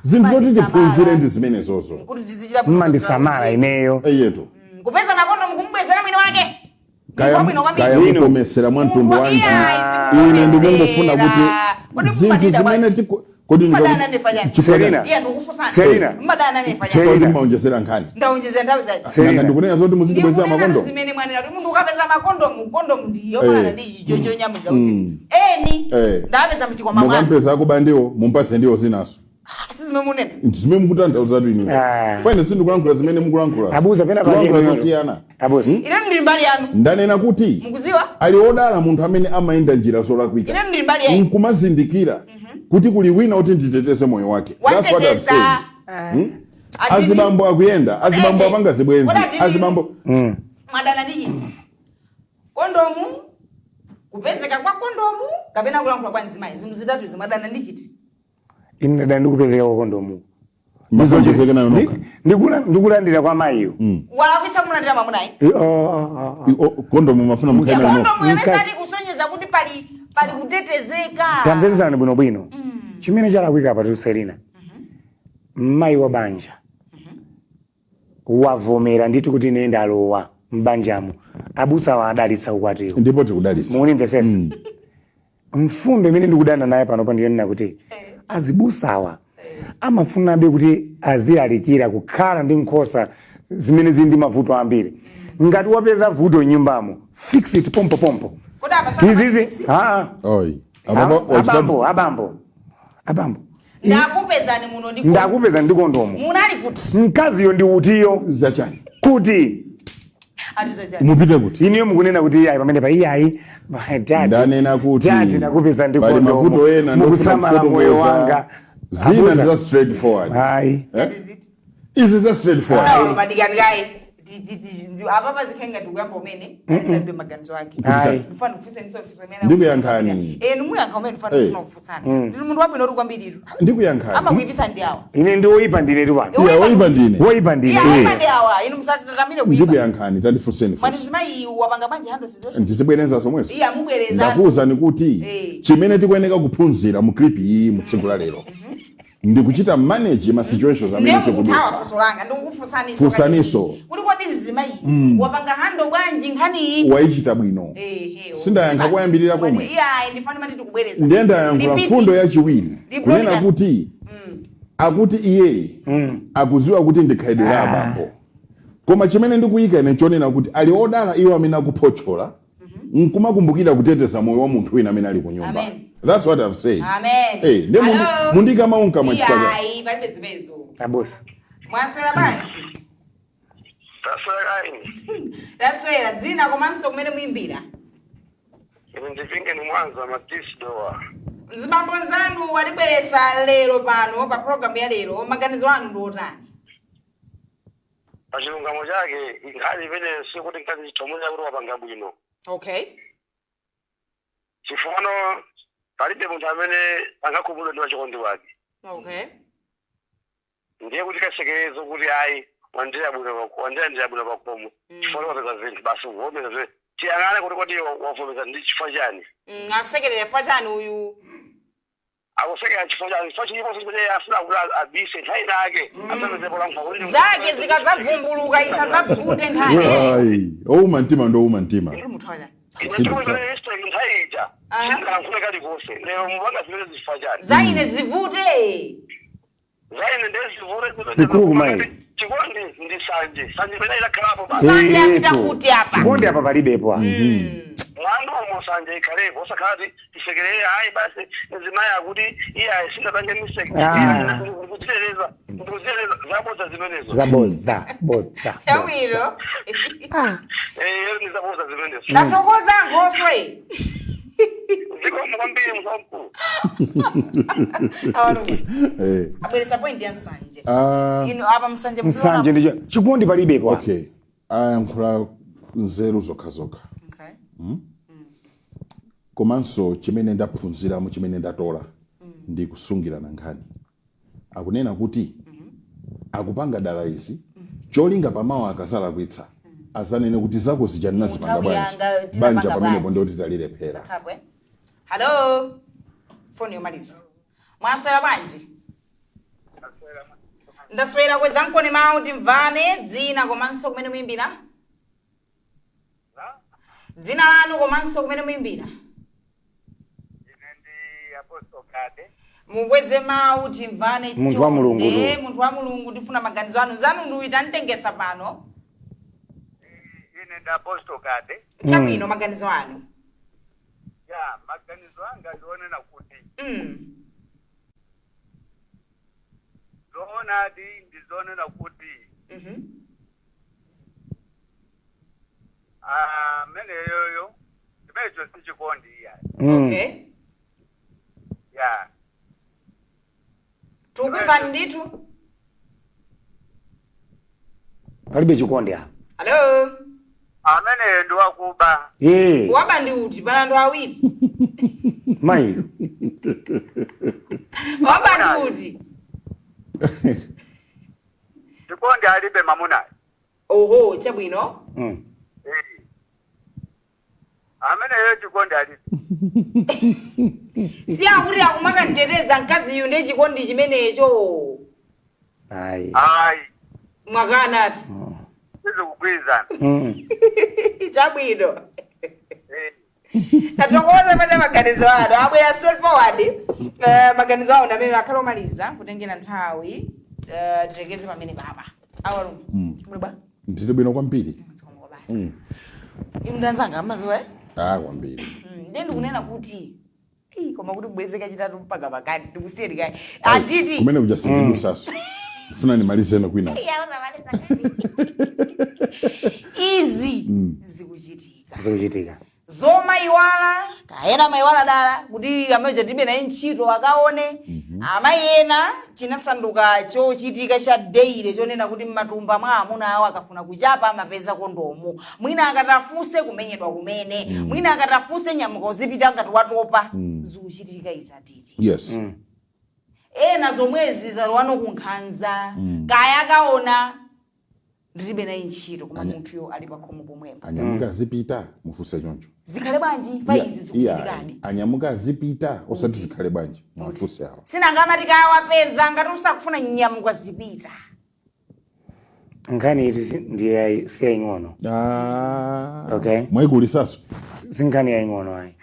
Speaker 5: zinthu zoti tiphunzire ndi zimene zozo.
Speaker 3: Kuti tizichita bwino.
Speaker 4: Mmandisamala ineyo.
Speaker 5: Eyetu.
Speaker 3: Kupeza makondomu kumubwezera mwini wake.
Speaker 5: Kaya
Speaker 3: Bwino kwambiri.
Speaker 5: kaya mukomesera mwa mtundu wanji, ine ndikungofuna kuti
Speaker 3: Kodi
Speaker 5: zinthu
Speaker 3: mumadida
Speaker 5: zimene
Speaker 3: bwanji?
Speaker 5: kodi
Speaker 3: Mmadana nefa chani?
Speaker 5: chifukwa
Speaker 4: Selina.
Speaker 5: chani?
Speaker 3: Iye ndikufunsani.
Speaker 4: Selina.
Speaker 3: Mmadana nefa chani?
Speaker 4: Selina.
Speaker 5: Chifukwa maonjezera nkhani.
Speaker 3: Ndaonjezera nthawi zachi.
Speaker 4: Selina.
Speaker 5: Nanga ndikunena zoti muzitibwezera
Speaker 3: Ndikunena
Speaker 5: makondomu.
Speaker 3: zimene mwanena kuti munthu ukapeza makondomu, kondomu ndiyofanana ndi chicho chonyamulira kuti eni ndapeza mchikwama mwanu.
Speaker 5: Mukampeza akuba ndiwo, mumpase ndiwo zinaso.
Speaker 3: Si zimene munena?
Speaker 5: Zimene mukutanthauzatu inu.
Speaker 4: Ah.
Speaker 5: Fine, sindikulankhula zimene mukulankhula.
Speaker 4: Abusa pena
Speaker 5: Tikulankhula
Speaker 4: pake.
Speaker 5: zosiyana.
Speaker 4: Abusa.
Speaker 3: Ine ndili mbali yanu.
Speaker 5: Ndanena kuti
Speaker 3: Mukuziwa?
Speaker 5: ali odala munthu amene amayenda njira zolakwika
Speaker 3: Ine ndili mbali yanu.
Speaker 5: nkumazindikira kuti kuli wina kuti nditeteze moyo wake. That's what I've said.
Speaker 3: Wateteza.
Speaker 5: Azibambo akuyenda, azibambo
Speaker 3: Eh, eh.
Speaker 5: apanga zibwenzi.
Speaker 3: Kodi atini-
Speaker 5: Azibambo
Speaker 3: Mwadana ndi chiti? Kondomu, kupezeka kwa kondomu kapena kulankhula kwa mzimayi? Zinthu zitatu izi, mwadana ndi chiti?
Speaker 4: Ine ndadana ndikupezeka kwa kondomu.
Speaker 5: Makonjezeke nayo nokha.
Speaker 4: Ndikulandira kwa mayiyo.
Speaker 3: Walakwitsa kumulandira mwamunayi?
Speaker 4: Eh, oh.
Speaker 5: Kondomu mafuna mukhale nayo nokha.
Speaker 3: Kondomu
Speaker 4: Mkazi.
Speaker 3: yamesati kusonyeza kuti pali kutetezeka.
Speaker 4: Tamvetsetsani bwinobwino chimene chalakwika apa tu, Selina. Mayi wa banja wavomera ndithu kuti ine ndalowa m'banjamo, abusa wa adalitsa ukwatiwo.
Speaker 5: Ndipo tikudalitsa.
Speaker 4: Muunimvesesa? Mfundo imene ndikudana naye panopa ndiyonena kuti azibusawa amafunabe kuti azilalikira kukhala ndi nkhosa zimene zili ndi mavuto ambiri. Ngati wapeza vuto m'nyumbamo, fix it pompo pompo.
Speaker 3: Kodi apa sana
Speaker 4: Izizi ah.
Speaker 5: Oi. Ababa
Speaker 4: Abambo, abambo, abambo.
Speaker 3: Ndakupezani muno ndi
Speaker 4: Ndakupeza ndi kondomu.
Speaker 3: Munali kuti?
Speaker 4: Mkaziyo ndi utiyo?
Speaker 5: Zachani?
Speaker 4: Kuti?
Speaker 3: Atizachani?
Speaker 5: Mupite kuti?
Speaker 4: Iniyo mukunena kuti iyayi, pamene pa iyayi, dadi,
Speaker 5: Ndanena kuti
Speaker 4: dadi, ndakupeza ndi
Speaker 5: pali
Speaker 4: kondomu,
Speaker 5: mavuto ena ndofuna
Speaker 4: mukusamala moyo
Speaker 5: kufotokoza.
Speaker 4: wanga.
Speaker 5: Zina
Speaker 4: Abusa.
Speaker 5: ndi za straightforward.
Speaker 4: Ayi.
Speaker 5: Eh? Izi za straightforward.
Speaker 3: Madikanikai apapa zikhenga ndikuyamba umene alisabe maganizo ake.
Speaker 4: Ayi.
Speaker 3: Ndifana kufusa niso fusa umene.
Speaker 5: Ndikuyankhani.
Speaker 3: Eh, ndimuyankha umene ndifana
Speaker 5: Eh.
Speaker 3: kufuna kufunsana. Ndili munthu wabwino uri kwambiritu.
Speaker 5: Ndikuyankhani.
Speaker 3: Amakuyipisa ndi awa.
Speaker 4: Ine ndi woyipa ndine tu pano.
Speaker 5: Iya, woyipa ndine.
Speaker 4: Woyipa ndine.
Speaker 3: Iya, woyipa ndi awa, inu musakakamire kuyipa.
Speaker 5: Ndikuyankhani, tandifunseni
Speaker 3: Mwati
Speaker 5: funso.
Speaker 3: zimayi wapanga bwanji handle situation?
Speaker 5: Ndizibwereza zomwezo.
Speaker 3: Iya, mubwereza.
Speaker 5: Ndakuwuzani kuti chimene tikuyeneka kuphunzira mu clip iyi mu tsiku la lero ndikuchita manage ma situations amene
Speaker 3: Ndiye mukuthawa
Speaker 5: tikudutsa.
Speaker 3: funso langa, ndikukufunsaniso.
Speaker 5: Funsaniso.
Speaker 3: Kuti kodi mzimayi wapanga handle bwanji nkhani iyi?
Speaker 5: Wayichita bwino.
Speaker 3: Ehe.
Speaker 5: Sindayankha koyambirira komwe.
Speaker 3: Iya, ndifana mati tikubwereza.
Speaker 5: Ndiye ndayankhula
Speaker 3: Repeat.
Speaker 5: mfundo yachiwiri
Speaker 3: Ndi
Speaker 5: kunena
Speaker 3: broadcast.
Speaker 5: kuti akuti iye akuziwa kuti ndikhalidwe la abambo, koma chimene ndikuyika ine chonena kuti ali odala iwo amene akuphotchola nkumakumbukira kuteteza moyo wa munthu wina amene ali ku nyumba.
Speaker 3: Amen.
Speaker 5: That's what I've said.
Speaker 3: Amen.
Speaker 5: Eh, ndiye
Speaker 3: Hello?
Speaker 5: mundikamaunka mwachifukwa chake.
Speaker 3: Iyayi, palibe zimenezo.
Speaker 4: Abusa.
Speaker 3: Mwaswera bwanji?
Speaker 7: Taswera.
Speaker 3: Taswera. Dzina komanso kumene muyimbira?
Speaker 7: Ine ndipinge ni Mwanza Matisdoa.
Speaker 3: Mzibambo nzanu watibweresa lero pano pa programu ya lero, maganizo anu ndi otani?
Speaker 7: Pachilungamo chake, nkhani imene sikuti nkhani chitomonya kuti wapanga bwino. Chifukwa palibe munthu amene angakhumudwe ndi wachikondi wake. Ndiye kuti kasekerezo kuti ayi, wandira bwino, wandira ndira bwino pakhomo, chifukwa wapeza zinthu basi kuvomera zve. Tiyang'ane kuti kodi wavomeza ndi chifukwa chani?
Speaker 3: Asekerera chifukwa chani uyu?
Speaker 7: Akusekera chifukwa chani? Chifukwa chiliponso chimene afuna kuti abise, nthawi nake asapezepo lankha kuti
Speaker 3: Zake zikazavumbuluka isazavute nkhani.
Speaker 5: Ayi, ouma mtima ndi ouma mtima.
Speaker 3: Uli munthu wanya.
Speaker 7: Nthawi ija singalankhule kalikonse, lero mupanga zimene zifukwa chani?
Speaker 3: Zaine zivute.
Speaker 7: Zaine ndezivute.
Speaker 4: Mikulu kumayi.
Speaker 7: Chikondi ndi sanje, sanje imene idakhalapo basi.
Speaker 3: Sanje apita
Speaker 4: Eto.
Speaker 3: kuti apa?
Speaker 4: Chikondi apa palibepo apa.
Speaker 7: Mwandu umo sanje ikhalepo, osakhala kuti tisekerere, hayi basi, mzimayi akuti iye ayi, sindapange mistake. Ndikudzereza, ndikudzereza, zabodza zimenezo.
Speaker 4: Zabodza, bodza.
Speaker 3: Chawiro.
Speaker 7: Eh, ni zabodza zimenezo.
Speaker 3: Ndathokoza, Nkhoswe.
Speaker 7: Zikomo kwambiri, msamkulu.
Speaker 3: Abweresa point ya nsanje.
Speaker 5: Ah,
Speaker 3: Ino apa msanje.
Speaker 4: Nsanje ndi chikondi palibepo apa.
Speaker 5: Okay, ayankhula nzeru zokhazokha. Komanso chimene ndaphunziramo, chimene ndatola, ndi kusungirana nkhani. Akunena kuti akupanga dala izi, cholinga pamawa akazalakwitsa azanene kuti zako zija ndinazipanga
Speaker 3: Munthawi
Speaker 5: bwanji.
Speaker 3: yanga tinapanga
Speaker 5: Banja pamenepo
Speaker 3: bwanji.
Speaker 5: ndoti talilephera.
Speaker 3: Tabwe. Hello, foni yomaliza. Mwaswera bwanji? Ndaswera. Kweza mkoni mawu timvane. Dzina komanso kumene muyimbira. Dzina lanu komanso kumene muyimbira.
Speaker 7: Ine ndi Apostle Gade.
Speaker 3: Mukweze mawu timvane.
Speaker 4: Munthu wa Mulungu
Speaker 3: Chonde,
Speaker 4: tu.
Speaker 3: Munthu wa Mulungu, tifuna maganizo anu. Zanu nduita mtengesa pano.
Speaker 7: Ine ndi Apostle Gade.
Speaker 3: Chabwino, maganizo anu.
Speaker 7: Ya, maganizo anga ndionena kuti zoonadi ndizonena kuti ameneyoyo chimenecho sichikondi iya. Ya.
Speaker 3: Tukumvani ndithu.
Speaker 4: Palibe chikondi apa.
Speaker 3: Hello.
Speaker 7: Ameneyo ndi wakuba.
Speaker 4: Ye.
Speaker 3: Waba ndi uti? Pana anthu awiri.
Speaker 4: Mayi.
Speaker 3: Waba ndi uti?
Speaker 7: Chikondi alibe mamunayo.
Speaker 3: Oho, chabwino.
Speaker 7: Eh. Ameneyo chikondi alibe.
Speaker 3: Si akuti akumakanteteza mkaziyu ndi chikondi chimenecho?
Speaker 4: Ayi.
Speaker 7: Ayi.
Speaker 3: Mwakanatu.
Speaker 7: Sizikugwirizana.
Speaker 3: Chabwino.
Speaker 7: Eh.
Speaker 3: Tathokoza pacha maganizo anu abwera straightforward. Maganizo awo amene akhala omaliza kutengera nthawi. Tilekeze pamene papa awalume. Muli bwa?
Speaker 5: Ndili bwino kwambiri.
Speaker 3: Zikomo basi. Inu ndanzanga amazuwa, eh?
Speaker 5: Ah, kwambiri.
Speaker 3: Ndiye ndikunena kuti Ii, koma kuti kubwezeka chitatu mpaka pakati, ndikusiyeni kayi atiti.
Speaker 5: Kumene kuja sindidusaso, funa nimalizeno kwina.
Speaker 3: Izi zikuchitika.
Speaker 4: Zikuchitika.
Speaker 3: Zomayiwala kayena mayiwala dala kuti amene tilibe naye ntchito akaone amayi ena, chinasanduka chochitika cha daily chonena kuti mmatumba mwa amuna awo akafuna kuchapa amapeza kondomu. Mwina akatafuse kumenyedwa kumene, mwina akatafuse nyamuka uzipita ngati watopa. Zikuchitika izi atiti.
Speaker 5: Yes.
Speaker 3: Ena zomwezi zalowano kunkhanza, kaya akaona ndilibe naye ntchito, koma munthuyo ali pakhomo pomwepo.
Speaker 5: Anyamuka azipita, mufunse choncho.
Speaker 3: Zikhale bwanji fa izi zikuchitikadi?
Speaker 5: Anyamuka azipita, osati zikhale bwanji, mwafunse awa.
Speaker 3: Sinangamati kawapeza ngati usakufuna, nyamuka zipita.
Speaker 4: Nkhani iti ndiye si yaying'ono.
Speaker 5: Ah.
Speaker 4: Okay.
Speaker 5: Mwayikulisaso.
Speaker 4: Si nkhani yaying'ono ayi,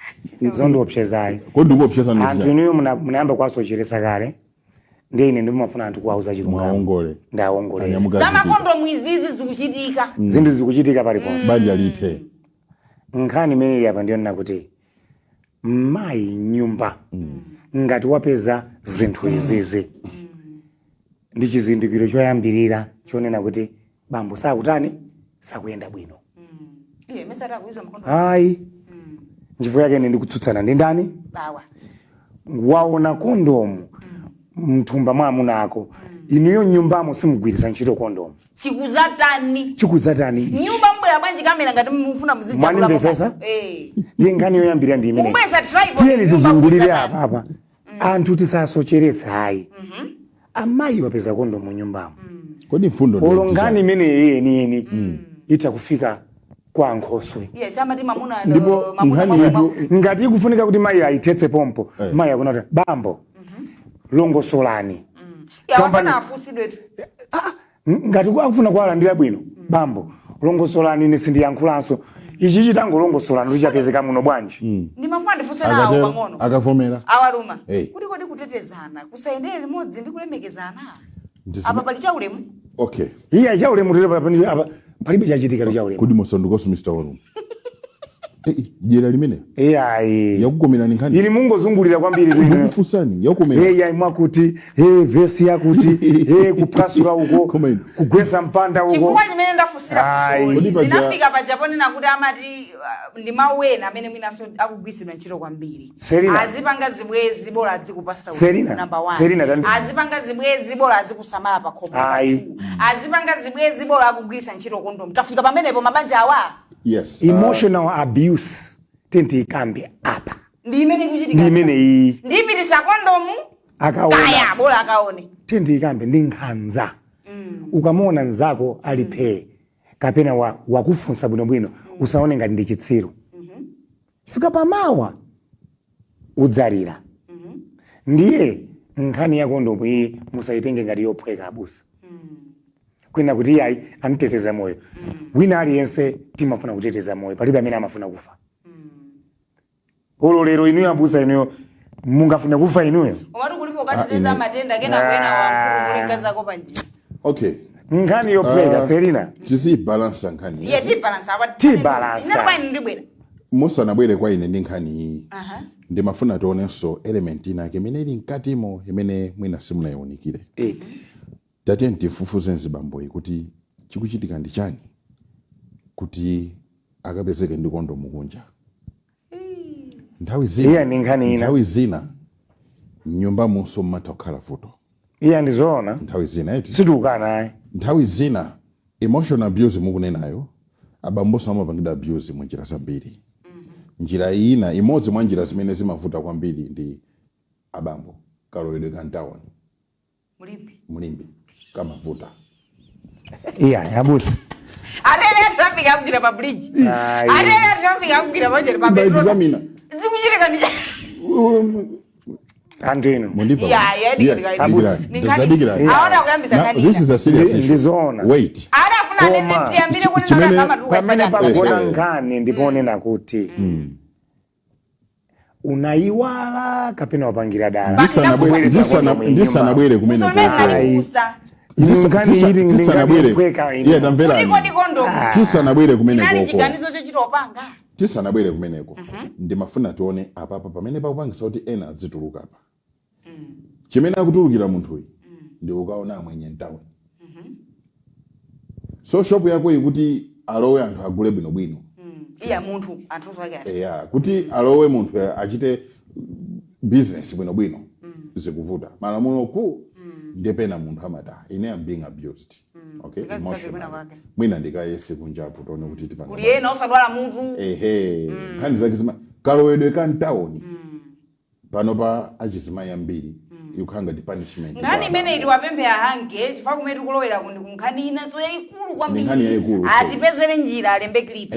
Speaker 4: zondiopseza ayi.
Speaker 5: Kodi ndikuopseza?
Speaker 4: Anthu
Speaker 5: Ndikuti
Speaker 4: inuyo munayamba kuwasocheretsa kale, ndiye ine ndimafuna anthu kuwauza chilungamo.
Speaker 5: Mwaongole.
Speaker 4: Ndaongolera.
Speaker 5: Anyamuka azipita.
Speaker 3: Zamakondomu izizi zikuchitika.
Speaker 4: Zinthu zikuchitika paliponse.
Speaker 5: Banja lithe.
Speaker 4: Nkhani imene ili apa ndiyonena kuti mayi nyumba ngati wapeza zinthu izizi, ndi chizindikiro choyambirira chonena kuti bambo sakutani, sakuyenda bwino.
Speaker 3: Iye mesata akuiza makondomu.
Speaker 4: Ayi, Nchifukwa yake ine ndikutsutsana ndi ndani?
Speaker 3: Awa.
Speaker 4: Waona kondomu mthumba mwa amuna ako, inuyo mnyumbamo simugwiritsa ntchito kondomu.
Speaker 3: Chikuzatani?
Speaker 4: Chikudzatani ichi?
Speaker 3: Nyumba mbwera bwanji kamera ngati mufuna muzijambula?
Speaker 4: Mwanimvesesa?
Speaker 3: Eh.
Speaker 4: Ndiye nkhani yoyambira ndi imene.
Speaker 3: Mukubweza tripod.
Speaker 4: Tiyeni
Speaker 3: nyumba
Speaker 4: tizungulire
Speaker 3: mukuzatani.
Speaker 4: apa apa, anthu tisasocheretse ayi. Amayi wapeza kondomu nyumbamo.
Speaker 5: Kodi mfundo ndi
Speaker 4: Olo nkhani
Speaker 5: chani?
Speaker 4: imeneyi yeniyeni itha kufika kwa nkhoswe.
Speaker 3: Yes, amati mamuna
Speaker 5: Ndipo
Speaker 3: mamuna
Speaker 5: nkhani yetu
Speaker 4: Ngati ikufunika kuti mayi ayithetse pompo, mayi akuna kuti, "Bambo, longosolani."
Speaker 3: Ya,
Speaker 4: Kampani-
Speaker 3: wasana afusidwe tu.
Speaker 4: Ah, ngati akufuna kuwalandira bwino, "Bambo, longosolani, ine sindiyankhulanso ichi, chitangolongosolani kuti chapezeka muno bwanji."
Speaker 3: Ndimafuna ndifunse nawo
Speaker 5: Akatero,
Speaker 3: pang'ono.
Speaker 5: Akavomera.
Speaker 3: Awaluma.
Speaker 5: Hey.
Speaker 3: Kuti kodi kutetezana kusayendere limodzi ndi kulemekezana? Apa pali chaulemu?
Speaker 5: Okay.
Speaker 4: Iye chaulemu tili apa, palibe chachitika chaulemu.
Speaker 5: Kodi musandukanso Mr. Waluma? Eh, jera limene
Speaker 4: Iyayi.
Speaker 5: Yakukomerani nkhani.
Speaker 4: Ili mungozungulira kwambiri tu inu.
Speaker 5: Ndikufunsani, yakukomera.
Speaker 4: Hey, mwakuti hey, vesi yakuti hey, kuphwasula uko,
Speaker 5: Koma inu.
Speaker 4: Kugwesa mpanda uko.
Speaker 3: Chifukwa chimene ndafusira
Speaker 4: Ayi.
Speaker 3: fusoli,
Speaker 5: Kodi paja-
Speaker 3: zinafika paja ponena kuti amati ndi mawu ena amene mwinanso akugwiritsidwa ntchito kwambiri.
Speaker 4: Selina.
Speaker 3: Azipanga zibwezi bola azikupasa ulemu,
Speaker 4: Selina.
Speaker 3: number one.
Speaker 4: Selina,
Speaker 3: Azipanga zibwezi bola azikusamala pa khomo, number
Speaker 4: Ayi.
Speaker 3: two. Azipanga zibwezi bola akugwiritsa ntchito kondomu. Tafika pamenepo mabanja awa?
Speaker 5: Yes.
Speaker 4: Emotional abuse tintiikambe apa.
Speaker 3: Ndi imene ikuchitika.
Speaker 4: Ndi imene iyi.
Speaker 3: Ndipitisa kondomu.
Speaker 4: Akaona.
Speaker 3: Kaya bola akaone.
Speaker 4: Tintiikambe ndi nkhanza. Ukamuona nzako ali phee kapena wakufunsa bwinobwino, usaone ngati ndi chitsiru. Fika pamawa udzalira. Ndiye nkhani ya kondomu iyi musayitenge ngati yophweka, abusa, kwina kuti iyayi, aniteteza moyo. Wina aliyense timafuna kuteteza moyo, palibe amene amafuna kufa. Olo lero inuyo, abusa, inuyo mungafune kufa inuyo?
Speaker 3: Komatu kulipo ukateteza matenda kena kwena wamkulu kulikazako panjira.
Speaker 5: Okay.
Speaker 4: Nkhani yophweka, Selina.
Speaker 5: Tizibalansa nkhani.
Speaker 3: Iye tibalansa apa.
Speaker 4: Tibalansa.
Speaker 3: Ine kwa ine ndibwera.
Speaker 5: Musanabwere kwa ine ndi nkhani iyi,
Speaker 3: Aha.
Speaker 5: ndimafuna tionenso element ina imene ili mkatimo imene mwina simunayiwunikire.
Speaker 4: Eight.
Speaker 5: Tatiye tifufuze mzibamboyi kuti chikuchitika ndi chani kuti akapezeke ndi kondomu kunja nthawi zina.
Speaker 4: Iya, ndi nkhani ina.
Speaker 5: Nthawi zina mnyumba munso mmatha kukhala vuto.
Speaker 4: Iya, ndizoona.
Speaker 5: Nthawi zina, eti?
Speaker 4: Sitiukana ayi.
Speaker 5: Nthawi zina emotional abuse mukunenayo, abamboso amapangidwa abuse mu njira zambiri. Njira ina, imodzi mwa njira zimene zimavuta kwambiri ndi abambo kalowedwe ka mtawuni.
Speaker 3: Mulimbi.
Speaker 5: Mulimbi kamavuta.
Speaker 4: Iya, abusa.
Speaker 3: Atene traffic akugwira pa bridge.
Speaker 4: Ayi.
Speaker 3: Atene traffic akugwira pacheri pa petrol.
Speaker 5: Examiner.
Speaker 3: Zikuchitika ndi
Speaker 4: Anthu inu.
Speaker 5: Mundibva?
Speaker 3: Yeah, yeah, dikira,
Speaker 5: Dikira,
Speaker 3: dikira.
Speaker 5: dikira.
Speaker 3: Aona kuyambisa
Speaker 5: Now,
Speaker 3: nkhani
Speaker 5: this
Speaker 3: ina.
Speaker 5: is a serious issue.
Speaker 4: Ndizoona.
Speaker 5: Wait.
Speaker 3: Ada afuna anene
Speaker 4: Koma,
Speaker 3: tiyambire kunena amatuka
Speaker 4: pamene
Speaker 3: ifanyani.
Speaker 4: pagona nkhani ndiponena kuti unayiwala kapena wapangira dala. Kubweretsa kondomu
Speaker 5: Ndisanabwere kumene
Speaker 3: Funso limene
Speaker 5: koko.
Speaker 3: ndalifunsa.
Speaker 4: Inu nkhani ili ndi nkhani
Speaker 5: Tisanabwere.
Speaker 4: yophweka inu.
Speaker 5: Yeah, tamverani.
Speaker 3: Kuliko ndi kondomu.
Speaker 5: Tisanabwere kumene
Speaker 3: Chinali
Speaker 5: koko.
Speaker 3: chiganizo chochita opanga.
Speaker 5: Tisanabwere kumeneko, ndimafuna tione apapa pamene pakupangisa kuti ena adzituluka apa. Chimene akutulukira munthuyu ndi ukaona amwenye mtawuni. So shop yako ikuti alowe anthu agule bwinobwino.
Speaker 3: Iya, munthu anthu ake ati.
Speaker 5: Eya, kuti alowe munthu achite business bwinobwino zikuvuta, malamulo ku ndepena munthu amati, "Ah, ine am being abused, okay,
Speaker 3: Ndikazisake
Speaker 5: emotionally."
Speaker 3: kwina kwake.
Speaker 5: Mwina ndikayese kunjapo tione kuti tipanga
Speaker 3: Kuli ena osadwala mutu.
Speaker 5: Ehe, nkhani zake zima kalowedwe ka mtawuni pano pa achizimayi ambiri ikukhala ngati punishment
Speaker 3: Nkhani
Speaker 5: kwa
Speaker 3: imene iti wapemphe ahange, chifukwa kumene tikulowera kundi kunkhani inaso yayikulu
Speaker 5: Ndi nkhani yayikulu, so.
Speaker 3: Atipezere njira, alembe clip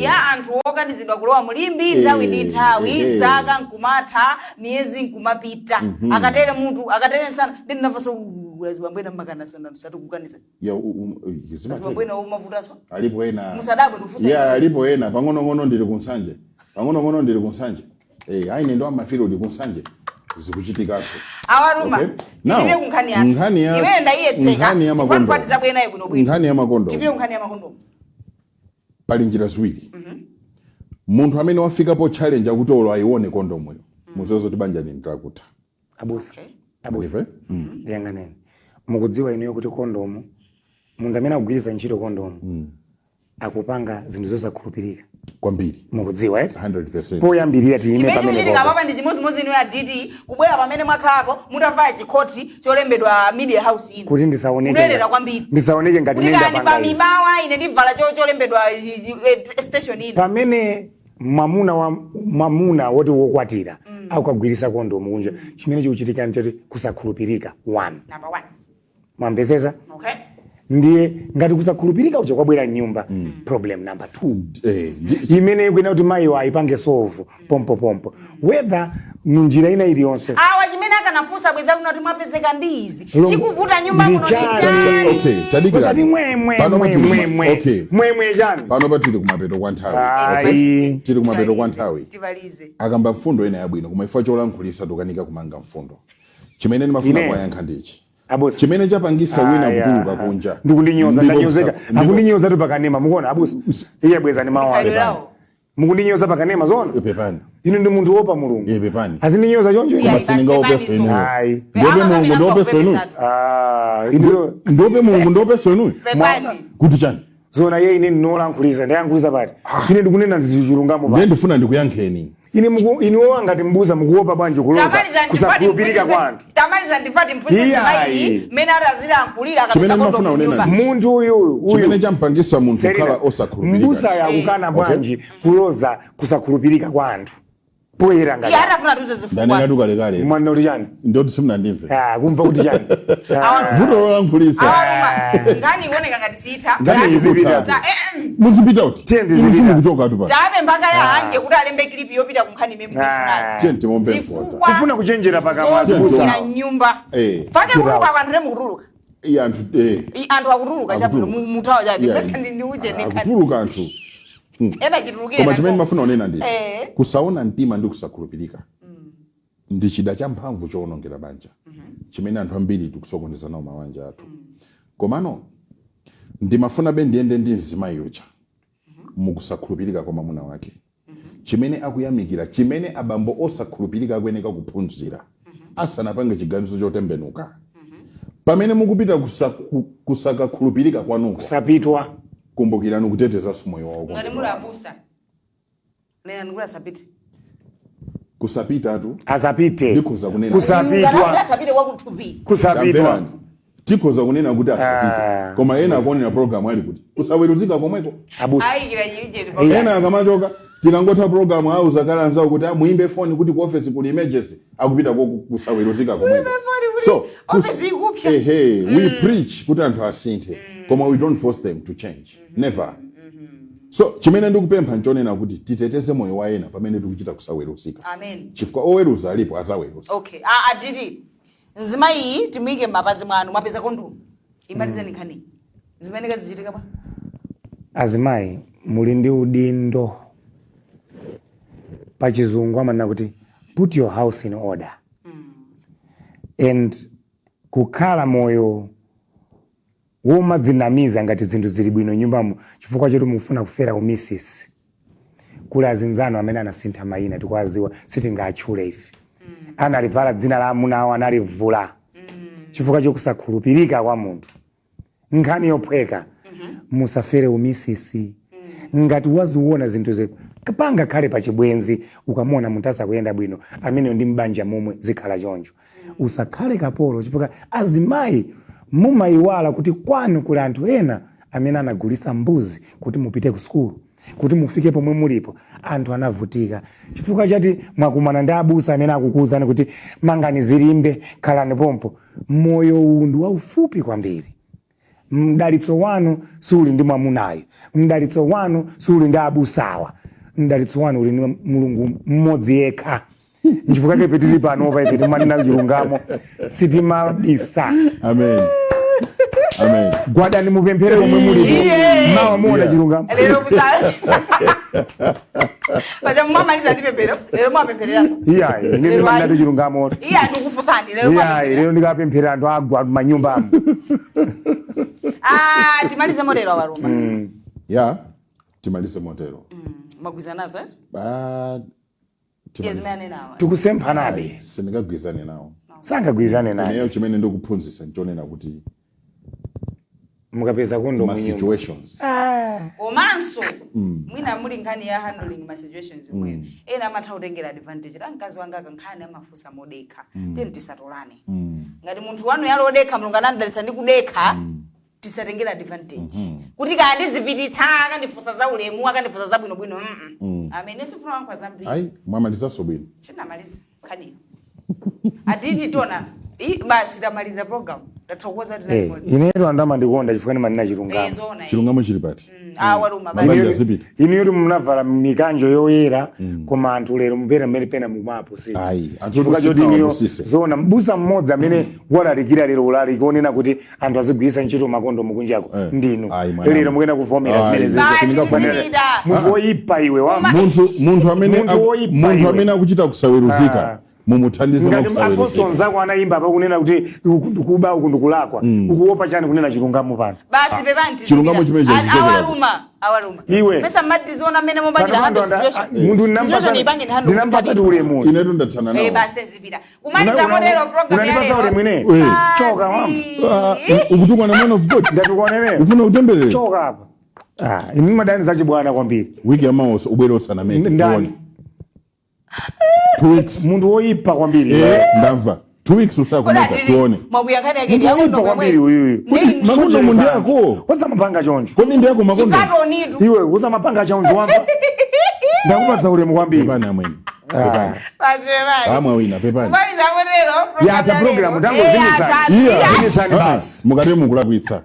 Speaker 3: ya anthu okanizidwa kulowa mulimbi nthawi ndi nthawi, zaka nkumatha, miyezi nkumapita, akatere mutu, akatere nsana. Ndi ndinamvanso azibambo mmakanaso ndamsati kukaniza.
Speaker 5: Ya, zimateka.
Speaker 3: Azibambo ena omavutaso.
Speaker 5: Alipo ena.
Speaker 3: Musadabwe, ndifunsa
Speaker 5: Yeah,
Speaker 3: ine.
Speaker 5: alipo ena pang'onong'ono, ndili kunsanje, pang'onong'ono ndili kunsanje. Eh, aine ndo amafiro ndi kunsanje, zikuchitikanso.
Speaker 3: Awaruma.
Speaker 5: Okay. Now,
Speaker 3: Tipite kunkhani yathu
Speaker 5: nkhani ya
Speaker 3: imene ndayiyetseka.
Speaker 5: nkhani ya makondomu.
Speaker 3: Ifani nayo bwinobwino.
Speaker 5: Nkhani ya makondomu.
Speaker 3: Tipite kunkhani ya makondomu.
Speaker 5: Pali njira ziwiri. Munthu amene wafikapo challenge akuti olo ayione kondomuyo, muzozo kuti banja ndakutha.
Speaker 4: Abusa, abusa.
Speaker 5: Ndive?
Speaker 4: Ndiyang'aneni, mukudziwa inuyo kuti kondomu, munthu amene akugwiritsa ntchito kondomu akupanga zinthu zosakhulupirika.
Speaker 5: Kwambiri.
Speaker 4: Mukudziwa eti?
Speaker 5: 100%.
Speaker 4: Poyambirira tiyime
Speaker 3: Chimene
Speaker 4: pamene
Speaker 3: chikuchitika
Speaker 4: popo.
Speaker 3: papa ndi chimodzimodzi inu a DD kubwera pamene mwakhalapo mutavala chikhoti cholembedwa media house ino.
Speaker 4: Kuti ndisaoneke
Speaker 3: Kuderera kwambiri.
Speaker 4: Ndisaoneke ngati
Speaker 3: Kuti
Speaker 4: nenda
Speaker 3: kani pa
Speaker 4: panga izi.
Speaker 3: mimawa ine ndivala cholembedwa station ino.
Speaker 4: Pamene mwamuna wa mwamuna woti wokwatira akukagwirisa kondomu kunja, chimene chikuchitika nchoti kusakhulupirika, one.
Speaker 3: Number one.
Speaker 4: Mwamvesesa?
Speaker 3: Okay.
Speaker 4: Ndiye ngati kusakhulupirika uja kwabwera mnyumba, problem number two imene ikuyenera kuti mayiwo ayipange solve pompo pompo, whether munjira ina iliyonse.
Speaker 3: Awa chimene akanafunsa bweza kuno kuti mwapezeka ndi izi, chikuvuta nyumba
Speaker 4: Ndi
Speaker 3: muno ndi
Speaker 4: chani?
Speaker 3: chani?
Speaker 5: Okay, tadikirani.
Speaker 4: Osati mwe mwe
Speaker 5: Pano
Speaker 4: mwe
Speaker 5: patili
Speaker 4: mwe mwe.
Speaker 5: Okay.
Speaker 4: Mwe mwe chani?
Speaker 5: Pano pa tili kumapeto kwa nthawi.
Speaker 4: Ayi.
Speaker 5: Okay? Tili kumapeto kwa nthawi.
Speaker 3: Timalize.
Speaker 5: Akamba mfundo ina yabwino, koma ifo cholankhulisa tukanika kumanga mfundo. Chimene ndimafuna kuwayankha ndichi.
Speaker 4: Abusa.
Speaker 5: Chimene chapangisa wina
Speaker 4: Aya.
Speaker 5: kutuluka kunja.
Speaker 4: Ndikundinyoza,
Speaker 5: Ndiko
Speaker 4: ndanyozeka. Akundinyoza tu pakanema, mukuona abusa? Iye bweza ni mawu ake.
Speaker 3: Mikhalidwe yawo.
Speaker 4: Mukundinyoza pakanema zona?
Speaker 5: Pepani.
Speaker 4: Inu ndi munthu wopa Mulungu.
Speaker 5: Iye pepani.
Speaker 4: Azindinyoza choncho?
Speaker 3: Yeah.
Speaker 5: Koma sindingaope
Speaker 3: Pepani
Speaker 5: fenuyo.
Speaker 4: Ayi.
Speaker 5: Ndiope Mulungu, ndiope fenuyo.
Speaker 4: Ah, inu
Speaker 5: Ndiope Mulungu, ndiope fenuyo.
Speaker 3: Pepani.
Speaker 5: Kuti chani?
Speaker 4: Zona ye ine ndinolankhulisa, ndayankhulisa pati? Ine ndikunena ndizichilungamo
Speaker 5: Ndiye
Speaker 4: pa.
Speaker 5: ndifuna ndikuyankheni.
Speaker 4: Ine muku ine ngati mbuza mukuopa bwanji kuloza
Speaker 3: Tamaliza ndifati
Speaker 4: kusakhulupirika kwa anthu?
Speaker 3: Tamaliza ndifati mphunzitsi.
Speaker 4: Iyayi.
Speaker 3: Mayi mmene atazilankhulira
Speaker 5: Chimene
Speaker 3: akapeza
Speaker 5: ndimafuna
Speaker 3: kondomu
Speaker 5: kunena
Speaker 3: nyumba.
Speaker 4: Munthu uyu uyu
Speaker 5: Chimene champangisa munthu
Speaker 4: Selina,
Speaker 5: kukhala osakhulupirika.
Speaker 4: mbusa yakukana bwanji kuloza kusakhulupirika kwa anthu poyera ngati
Speaker 3: Iye atafuna tuze zifukwa.
Speaker 5: Ndanena tukalekale.
Speaker 4: Mwana kuti chani?
Speaker 5: Ndoti simunandimve.
Speaker 4: Ah, kumva kuti chani? Ah,
Speaker 5: Vuto lolankhulisa.
Speaker 3: Awaluma ngani ioneka ngati sitha.
Speaker 5: Ngani
Speaker 4: izipita.
Speaker 5: ikutha. Muzipita kuti.
Speaker 4: Tiye ndizipita.
Speaker 5: Simukuchoka tu pa.
Speaker 3: Tape mpaka ya kuti alembe clip yopita ku nkhani imene mukuifunayo.
Speaker 5: Tiye timombe mkota.
Speaker 3: Zifukwa
Speaker 4: Kufuna kuchenjera pakamwa
Speaker 3: zotulukira
Speaker 4: abusa.
Speaker 3: nyumba. Fake kutuluka anthu nemukutuluka.
Speaker 5: Iye anthu
Speaker 3: Anthu akutuluka chabwino
Speaker 5: Akutuluka.
Speaker 3: muthawa chabe.
Speaker 5: Yeah.
Speaker 3: Besa ndi uje ndi nkhani.
Speaker 5: Akutuluka anthu.
Speaker 3: Ena chitulukire.
Speaker 5: Koma
Speaker 3: nako.
Speaker 5: chimene ndimafuna kunena ndi kusaona mtima ndi kusakhulupirika ndi chida cha mphamvu chowonongera banja, chimene anthu ambiri tikusokoneza nawo mabanja athu. Komano ndimafuna be ndiyende ndi mzimayi uja mukusakhulupirika kwa mwamuna wake, chimene akuyamikira, chimene abambo osakhulupirika akuyeneka kuphunzira asanapange chiganizo chotembenuka. Pamene mukupita kusakakhulupirika kwanuko,
Speaker 4: Kusapitwa.
Speaker 5: kumbukirani kutetezanso moyo wawo.
Speaker 3: Ngati muli abusa. Nena ndikula asapite.
Speaker 5: Kusapitatu.
Speaker 4: Asapite.
Speaker 5: Ndikhoza kunena.
Speaker 4: Kusapitwa.
Speaker 3: Asapite kwakuthupi.
Speaker 4: Kusapitwa.
Speaker 5: Tamverani. Tikhoza kunena kuti asapite, koma ena akuonera program ali kuti kusaweruzika komweko.
Speaker 4: Abusa.
Speaker 3: Ayikira chiucheti.
Speaker 5: Ena akamachoka, tikangotha program, auza kale anzawo kuti, "Ah, muimbe foni kuti ku office kuli emergency." Akupita ko kusaweruzika komweko.
Speaker 3: Foni kuti
Speaker 5: So
Speaker 3: office ikupsa.
Speaker 5: Ehe, we preach kuti anthu asinthe, koma we don't force them to change, never. So chimene ndikupempha nchonena kuti titeteze moyo wa ena pamene tikuchita kusaweruzika,
Speaker 3: Amen.
Speaker 5: chifukwa oweruza alipo, azaweruza.
Speaker 3: Okay. Ah, aditi. Nzimayi timuyike m'mapazi mwanu, mwapeza kondomu. Imalizeni nkhani. Zimene kazichitika pa.
Speaker 4: Azimayi muli ndi udindo. Pachizungu amanena kuti "put your house in order", and kukhala moyo womadzinamiza ngati zinthu zili bwino nyumbamo chifukwa choti mufuna kufera umisisi, kuli azinzano amene anasintha mayina, tikwaziwa, sitingatchule ife, analivala dzina la amuna awo, analivula chifukwa chokusakhulupirika kwa munthu. Nkhani yophweka, musafere umisisi. Ngati waziona zinthu ze pangakhale pachibwenzi, ukamona munthu asakuyenda bwino, ameneyo ndi mbanja momwe zikhala choncho. Usakhale kapolo, chifukwa azimayi mumayiwala kuti kwanu kuli anthu ena amene anagulisa mbuzi kuti mupite ku sukulu, kuti mufike pomwe mulipo. Anthu anavutika chifukwa chati mwakumana ndi abusa amene akukuwuzani kuti mangani zilimbe, khalani pompo. Moyo uwu ndi waufupi kwambiri. Mdalitso wanu suli ndi mwamunayo, mdalitso wanu suli ndi abusawa, mdalitso wanu uli ndi Mulungu mmodzi yekha. Nchifukwa chake ife tili panopa, ife timanena chilungamo, sitimabisa.
Speaker 5: Amen, amen.
Speaker 4: Gwadani mupemphere pomwe mulipo, mawa muona chilungamo.
Speaker 3: Lero musa. Pacha mumamaliza ndi pemphero. Lero mwapemphereraso.
Speaker 4: Iyayi, ine
Speaker 3: Lero
Speaker 4: ndimanena
Speaker 3: ayi.
Speaker 4: chilungamo.
Speaker 3: Iye andikufunsani lero
Speaker 4: Iyayi,
Speaker 3: mwapempherera.
Speaker 4: lero ndikapemphera anthu agwa manyumbamo.
Speaker 3: Ah, timalize motero awaruma.
Speaker 5: Ya, timalize motero.
Speaker 3: Magwiza nazo eh?
Speaker 5: Ah,
Speaker 3: Iye
Speaker 5: timalize.
Speaker 3: zimene anenawa.
Speaker 4: Tikusemphanabe.
Speaker 5: Sindingagwizane nawo.
Speaker 4: Sangagwirizane naye.
Speaker 5: Ineyo chimene ndikuphunzitsa nchonena kuti
Speaker 4: Mukapeza kondomu
Speaker 5: Ma
Speaker 4: nyumba.
Speaker 5: situations.
Speaker 3: Komanso mwina muli nkhani ya handling ma situations yomweyo, ena amatha kutengera advantage la mkazi wanga akankhani amafunsa modekha, tiyeni tisatolane. Ngati munthu wanu yali odekha, Mulungu anandidalitsa ndi kudekha, tisatengera advantage kuti kaya ndizipititsa, akandifunsa za ulemu, akandifunsa zabwinobwino. Amene sifuna wankha zambiri.
Speaker 5: Ayi, mwamalizanso bwino.
Speaker 3: Sinamaliza nkhaniyo, atiti tona. Basi, tamaliza program, tathokoza.
Speaker 4: Eh, inetu anthu amandikonda chifukwa ndimanena chilungamo.
Speaker 3: Zona.
Speaker 5: Chilungamo chili pati?
Speaker 3: Awaluma.
Speaker 5: Mabanja
Speaker 3: basi.
Speaker 5: azipita.
Speaker 4: Inuyo munavala mikanjo yoyera, koma anthu lero mupera mmene pena mukumapusisa.
Speaker 5: Ayi, anthu
Speaker 4: Chifukwa choti
Speaker 5: sitinawapusise.
Speaker 4: inuyo zona mbusa mmodzi amene walalikira lero ulaliki onena kuti anthu azigwiritsa ntchito makondomu kunjako ndinu.
Speaker 5: Ayi, mwana.
Speaker 4: Lero mukuyenda kuvomera
Speaker 5: Ayi,
Speaker 4: zimene
Speaker 3: Basi,
Speaker 5: sindingavomere.
Speaker 3: tizipita.
Speaker 4: Munthu woyipa iwe wa
Speaker 5: Munthu amene
Speaker 4: Munthu woyipa
Speaker 5: munthu
Speaker 4: iwe.
Speaker 5: amene akuchita kusaweruzika, mumuthandize mwa
Speaker 4: Ngati apostol
Speaker 5: kusaweruzika.
Speaker 4: nzako anayimba apa kunena kuti uku ndikuba, uku ndikulakwa, ukuopa chani kunena chilungamo pano?
Speaker 3: Basi, pepani.
Speaker 5: Chilungamo chimene chichokera.
Speaker 3: Awaluma, awaluma.
Speaker 4: Iwe.
Speaker 3: Mesa madiziona mmene mupangira handle situation.
Speaker 4: Munthu
Speaker 3: Situation ipange ndi handle.
Speaker 4: ndinampasa ulemu.
Speaker 5: Inetu ndathana
Speaker 3: Eh,
Speaker 5: nawo.
Speaker 3: basi, zipita. Kumaliza modelo program ya
Speaker 4: Unandipasa
Speaker 3: lero.
Speaker 4: ulemu ine. Choka wamva.
Speaker 5: Ah, ukutukwana man of God.
Speaker 4: Ndatukuonene.
Speaker 5: Ufuna kutemberera.
Speaker 4: Choka apa. Ah, inu madani zachibwana kwambiri.
Speaker 5: Wiki yamawa ubwere usanamete.
Speaker 4: Ndani?
Speaker 5: 2 weeks.
Speaker 4: Munthu woyipa kwambiri.
Speaker 5: Eh, ndamva 2 weeks usakumeta, tuone.
Speaker 3: Mwakuyankhani yake.
Speaker 4: Munthu woyipa kwambiri uyuyu.
Speaker 5: Makondomu ndi ako.
Speaker 4: Usamapanga choncho.
Speaker 5: Kodi ndi ako makondomu?
Speaker 3: Chikatonitu.
Speaker 4: Iwe usamapanga choncho, wamva? Ndakupasa ulemu kwambiri.
Speaker 5: Pepani amweni, pepani.
Speaker 3: Basi, pepani.
Speaker 5: Amwe wina, pepani.
Speaker 3: Kumaliza modelo.
Speaker 4: Yatha program, tangozimisani.
Speaker 5: Iya.
Speaker 4: Zimisani
Speaker 5: Ah,
Speaker 4: basi.
Speaker 5: mukati mukulakwitsa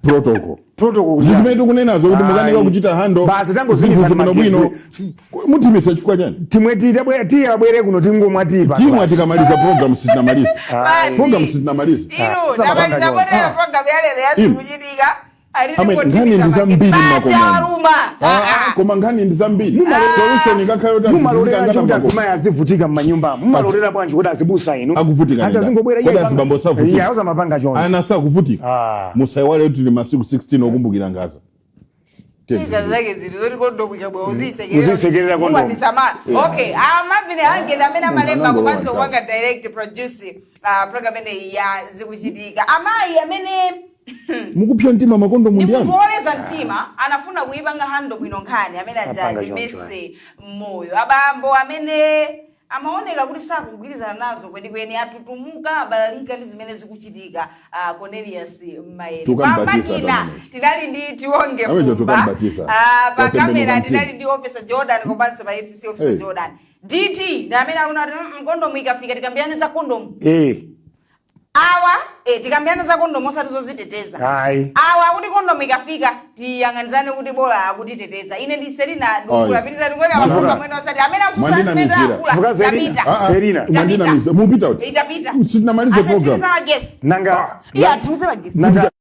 Speaker 5: protocol.
Speaker 4: Protocol kuti
Speaker 5: Ndi zimene tikunenazo kuti mukanika
Speaker 4: Ayi.
Speaker 5: kuchita handle
Speaker 4: Basi, tangozimisani
Speaker 5: zinthu bwino.
Speaker 4: magezi.
Speaker 5: Muthimisa chifukwa chani?
Speaker 4: Timwe tiyabwere, tiyabwere kuno tingomwa tipa.
Speaker 5: Timwe tikamaliza program. Sitinamaliza
Speaker 3: Basi.
Speaker 5: program, sitinamaliza.
Speaker 3: Inu,
Speaker 4: Samapanga
Speaker 3: tamaliza
Speaker 4: choncho.
Speaker 3: modelo program ya lero yazikuchitika.
Speaker 5: Amwe, nkhani ndi zambiri mmakomo.
Speaker 3: Awaluma.
Speaker 5: Ah, ah, koma nkhani ndi zambiri, solution ikakhala kuti anthu
Speaker 4: Mumalolera
Speaker 5: tizikangana
Speaker 4: kuti
Speaker 5: makomo.
Speaker 4: azimayi azivutika m'manyumbamo? Mumalolera bwanji kuti azibusa inu?
Speaker 5: Akuvutika
Speaker 4: Anthu
Speaker 5: nenda.
Speaker 4: azingobwera.
Speaker 5: Kodi azibambo savutika?
Speaker 4: Iya, usamapanga choncho.
Speaker 5: Ana sakuvutika?
Speaker 4: Ah.
Speaker 5: Musaiwale kuti tili masiku 16 okumbukira ngaza.
Speaker 3: Iza zake zili zoti kondomu ikabwa
Speaker 4: Uzisekerera kondomu.
Speaker 3: Okay, amavine angeni amene amalemba
Speaker 5: Anangolowa
Speaker 3: komanso
Speaker 5: nthawi.
Speaker 3: kupanga direct produce program imeneyi ya Zikuchitika, amayi amene
Speaker 5: Mukupsa mtima, makondomu
Speaker 3: ndi
Speaker 5: ndi
Speaker 3: munthu
Speaker 5: anu.
Speaker 3: woleza mtima, anafuna kuyipanga handle bwino nkhani amene aja
Speaker 4: Apanga choncho.
Speaker 3: ndimese moyo. Abambo amene amaoneka kuti sakugwirizana nazo kwenikweni atutumuka, abalalika ndi zimene zikuchitika. Cornelius Maere.
Speaker 5: Tukambatiza
Speaker 3: Pamakina
Speaker 5: pamenepo.
Speaker 3: tinali ndi Tionge
Speaker 5: Awejo
Speaker 3: Fumba.
Speaker 5: tukambatiza.
Speaker 3: Pa
Speaker 5: Watembenuka
Speaker 3: kamera
Speaker 5: mtima.
Speaker 3: tinali ndi Officer Jordan komanso pa FCC Officer
Speaker 5: Hey.
Speaker 3: Jordan DT ndi amene akuna kuti kondomu ikafika tikambirane za kondomu. Awa tikambirane za kondomu osati zoziteteza.
Speaker 4: Ayi.
Speaker 3: Awa akuti kondomu ikafika tiyang'anizane kuti bola akutiteteza. Ine ndi Selina Dukula.
Speaker 5: Ayi.
Speaker 3: Pitizani kuona mafunga mwene osati amene afusa
Speaker 5: Mwandinamizira.
Speaker 3: amene akula.
Speaker 4: Fuka Selina.
Speaker 3: Tapita.
Speaker 5: Ah, ah,
Speaker 4: Selina.
Speaker 5: mwandinamiza mupita kuti
Speaker 3: Itapita.
Speaker 5: Sitinamalize program.
Speaker 3: Asatimiza magesi.
Speaker 4: Nanga
Speaker 3: Iya, atimize magesi.
Speaker 4: nanga.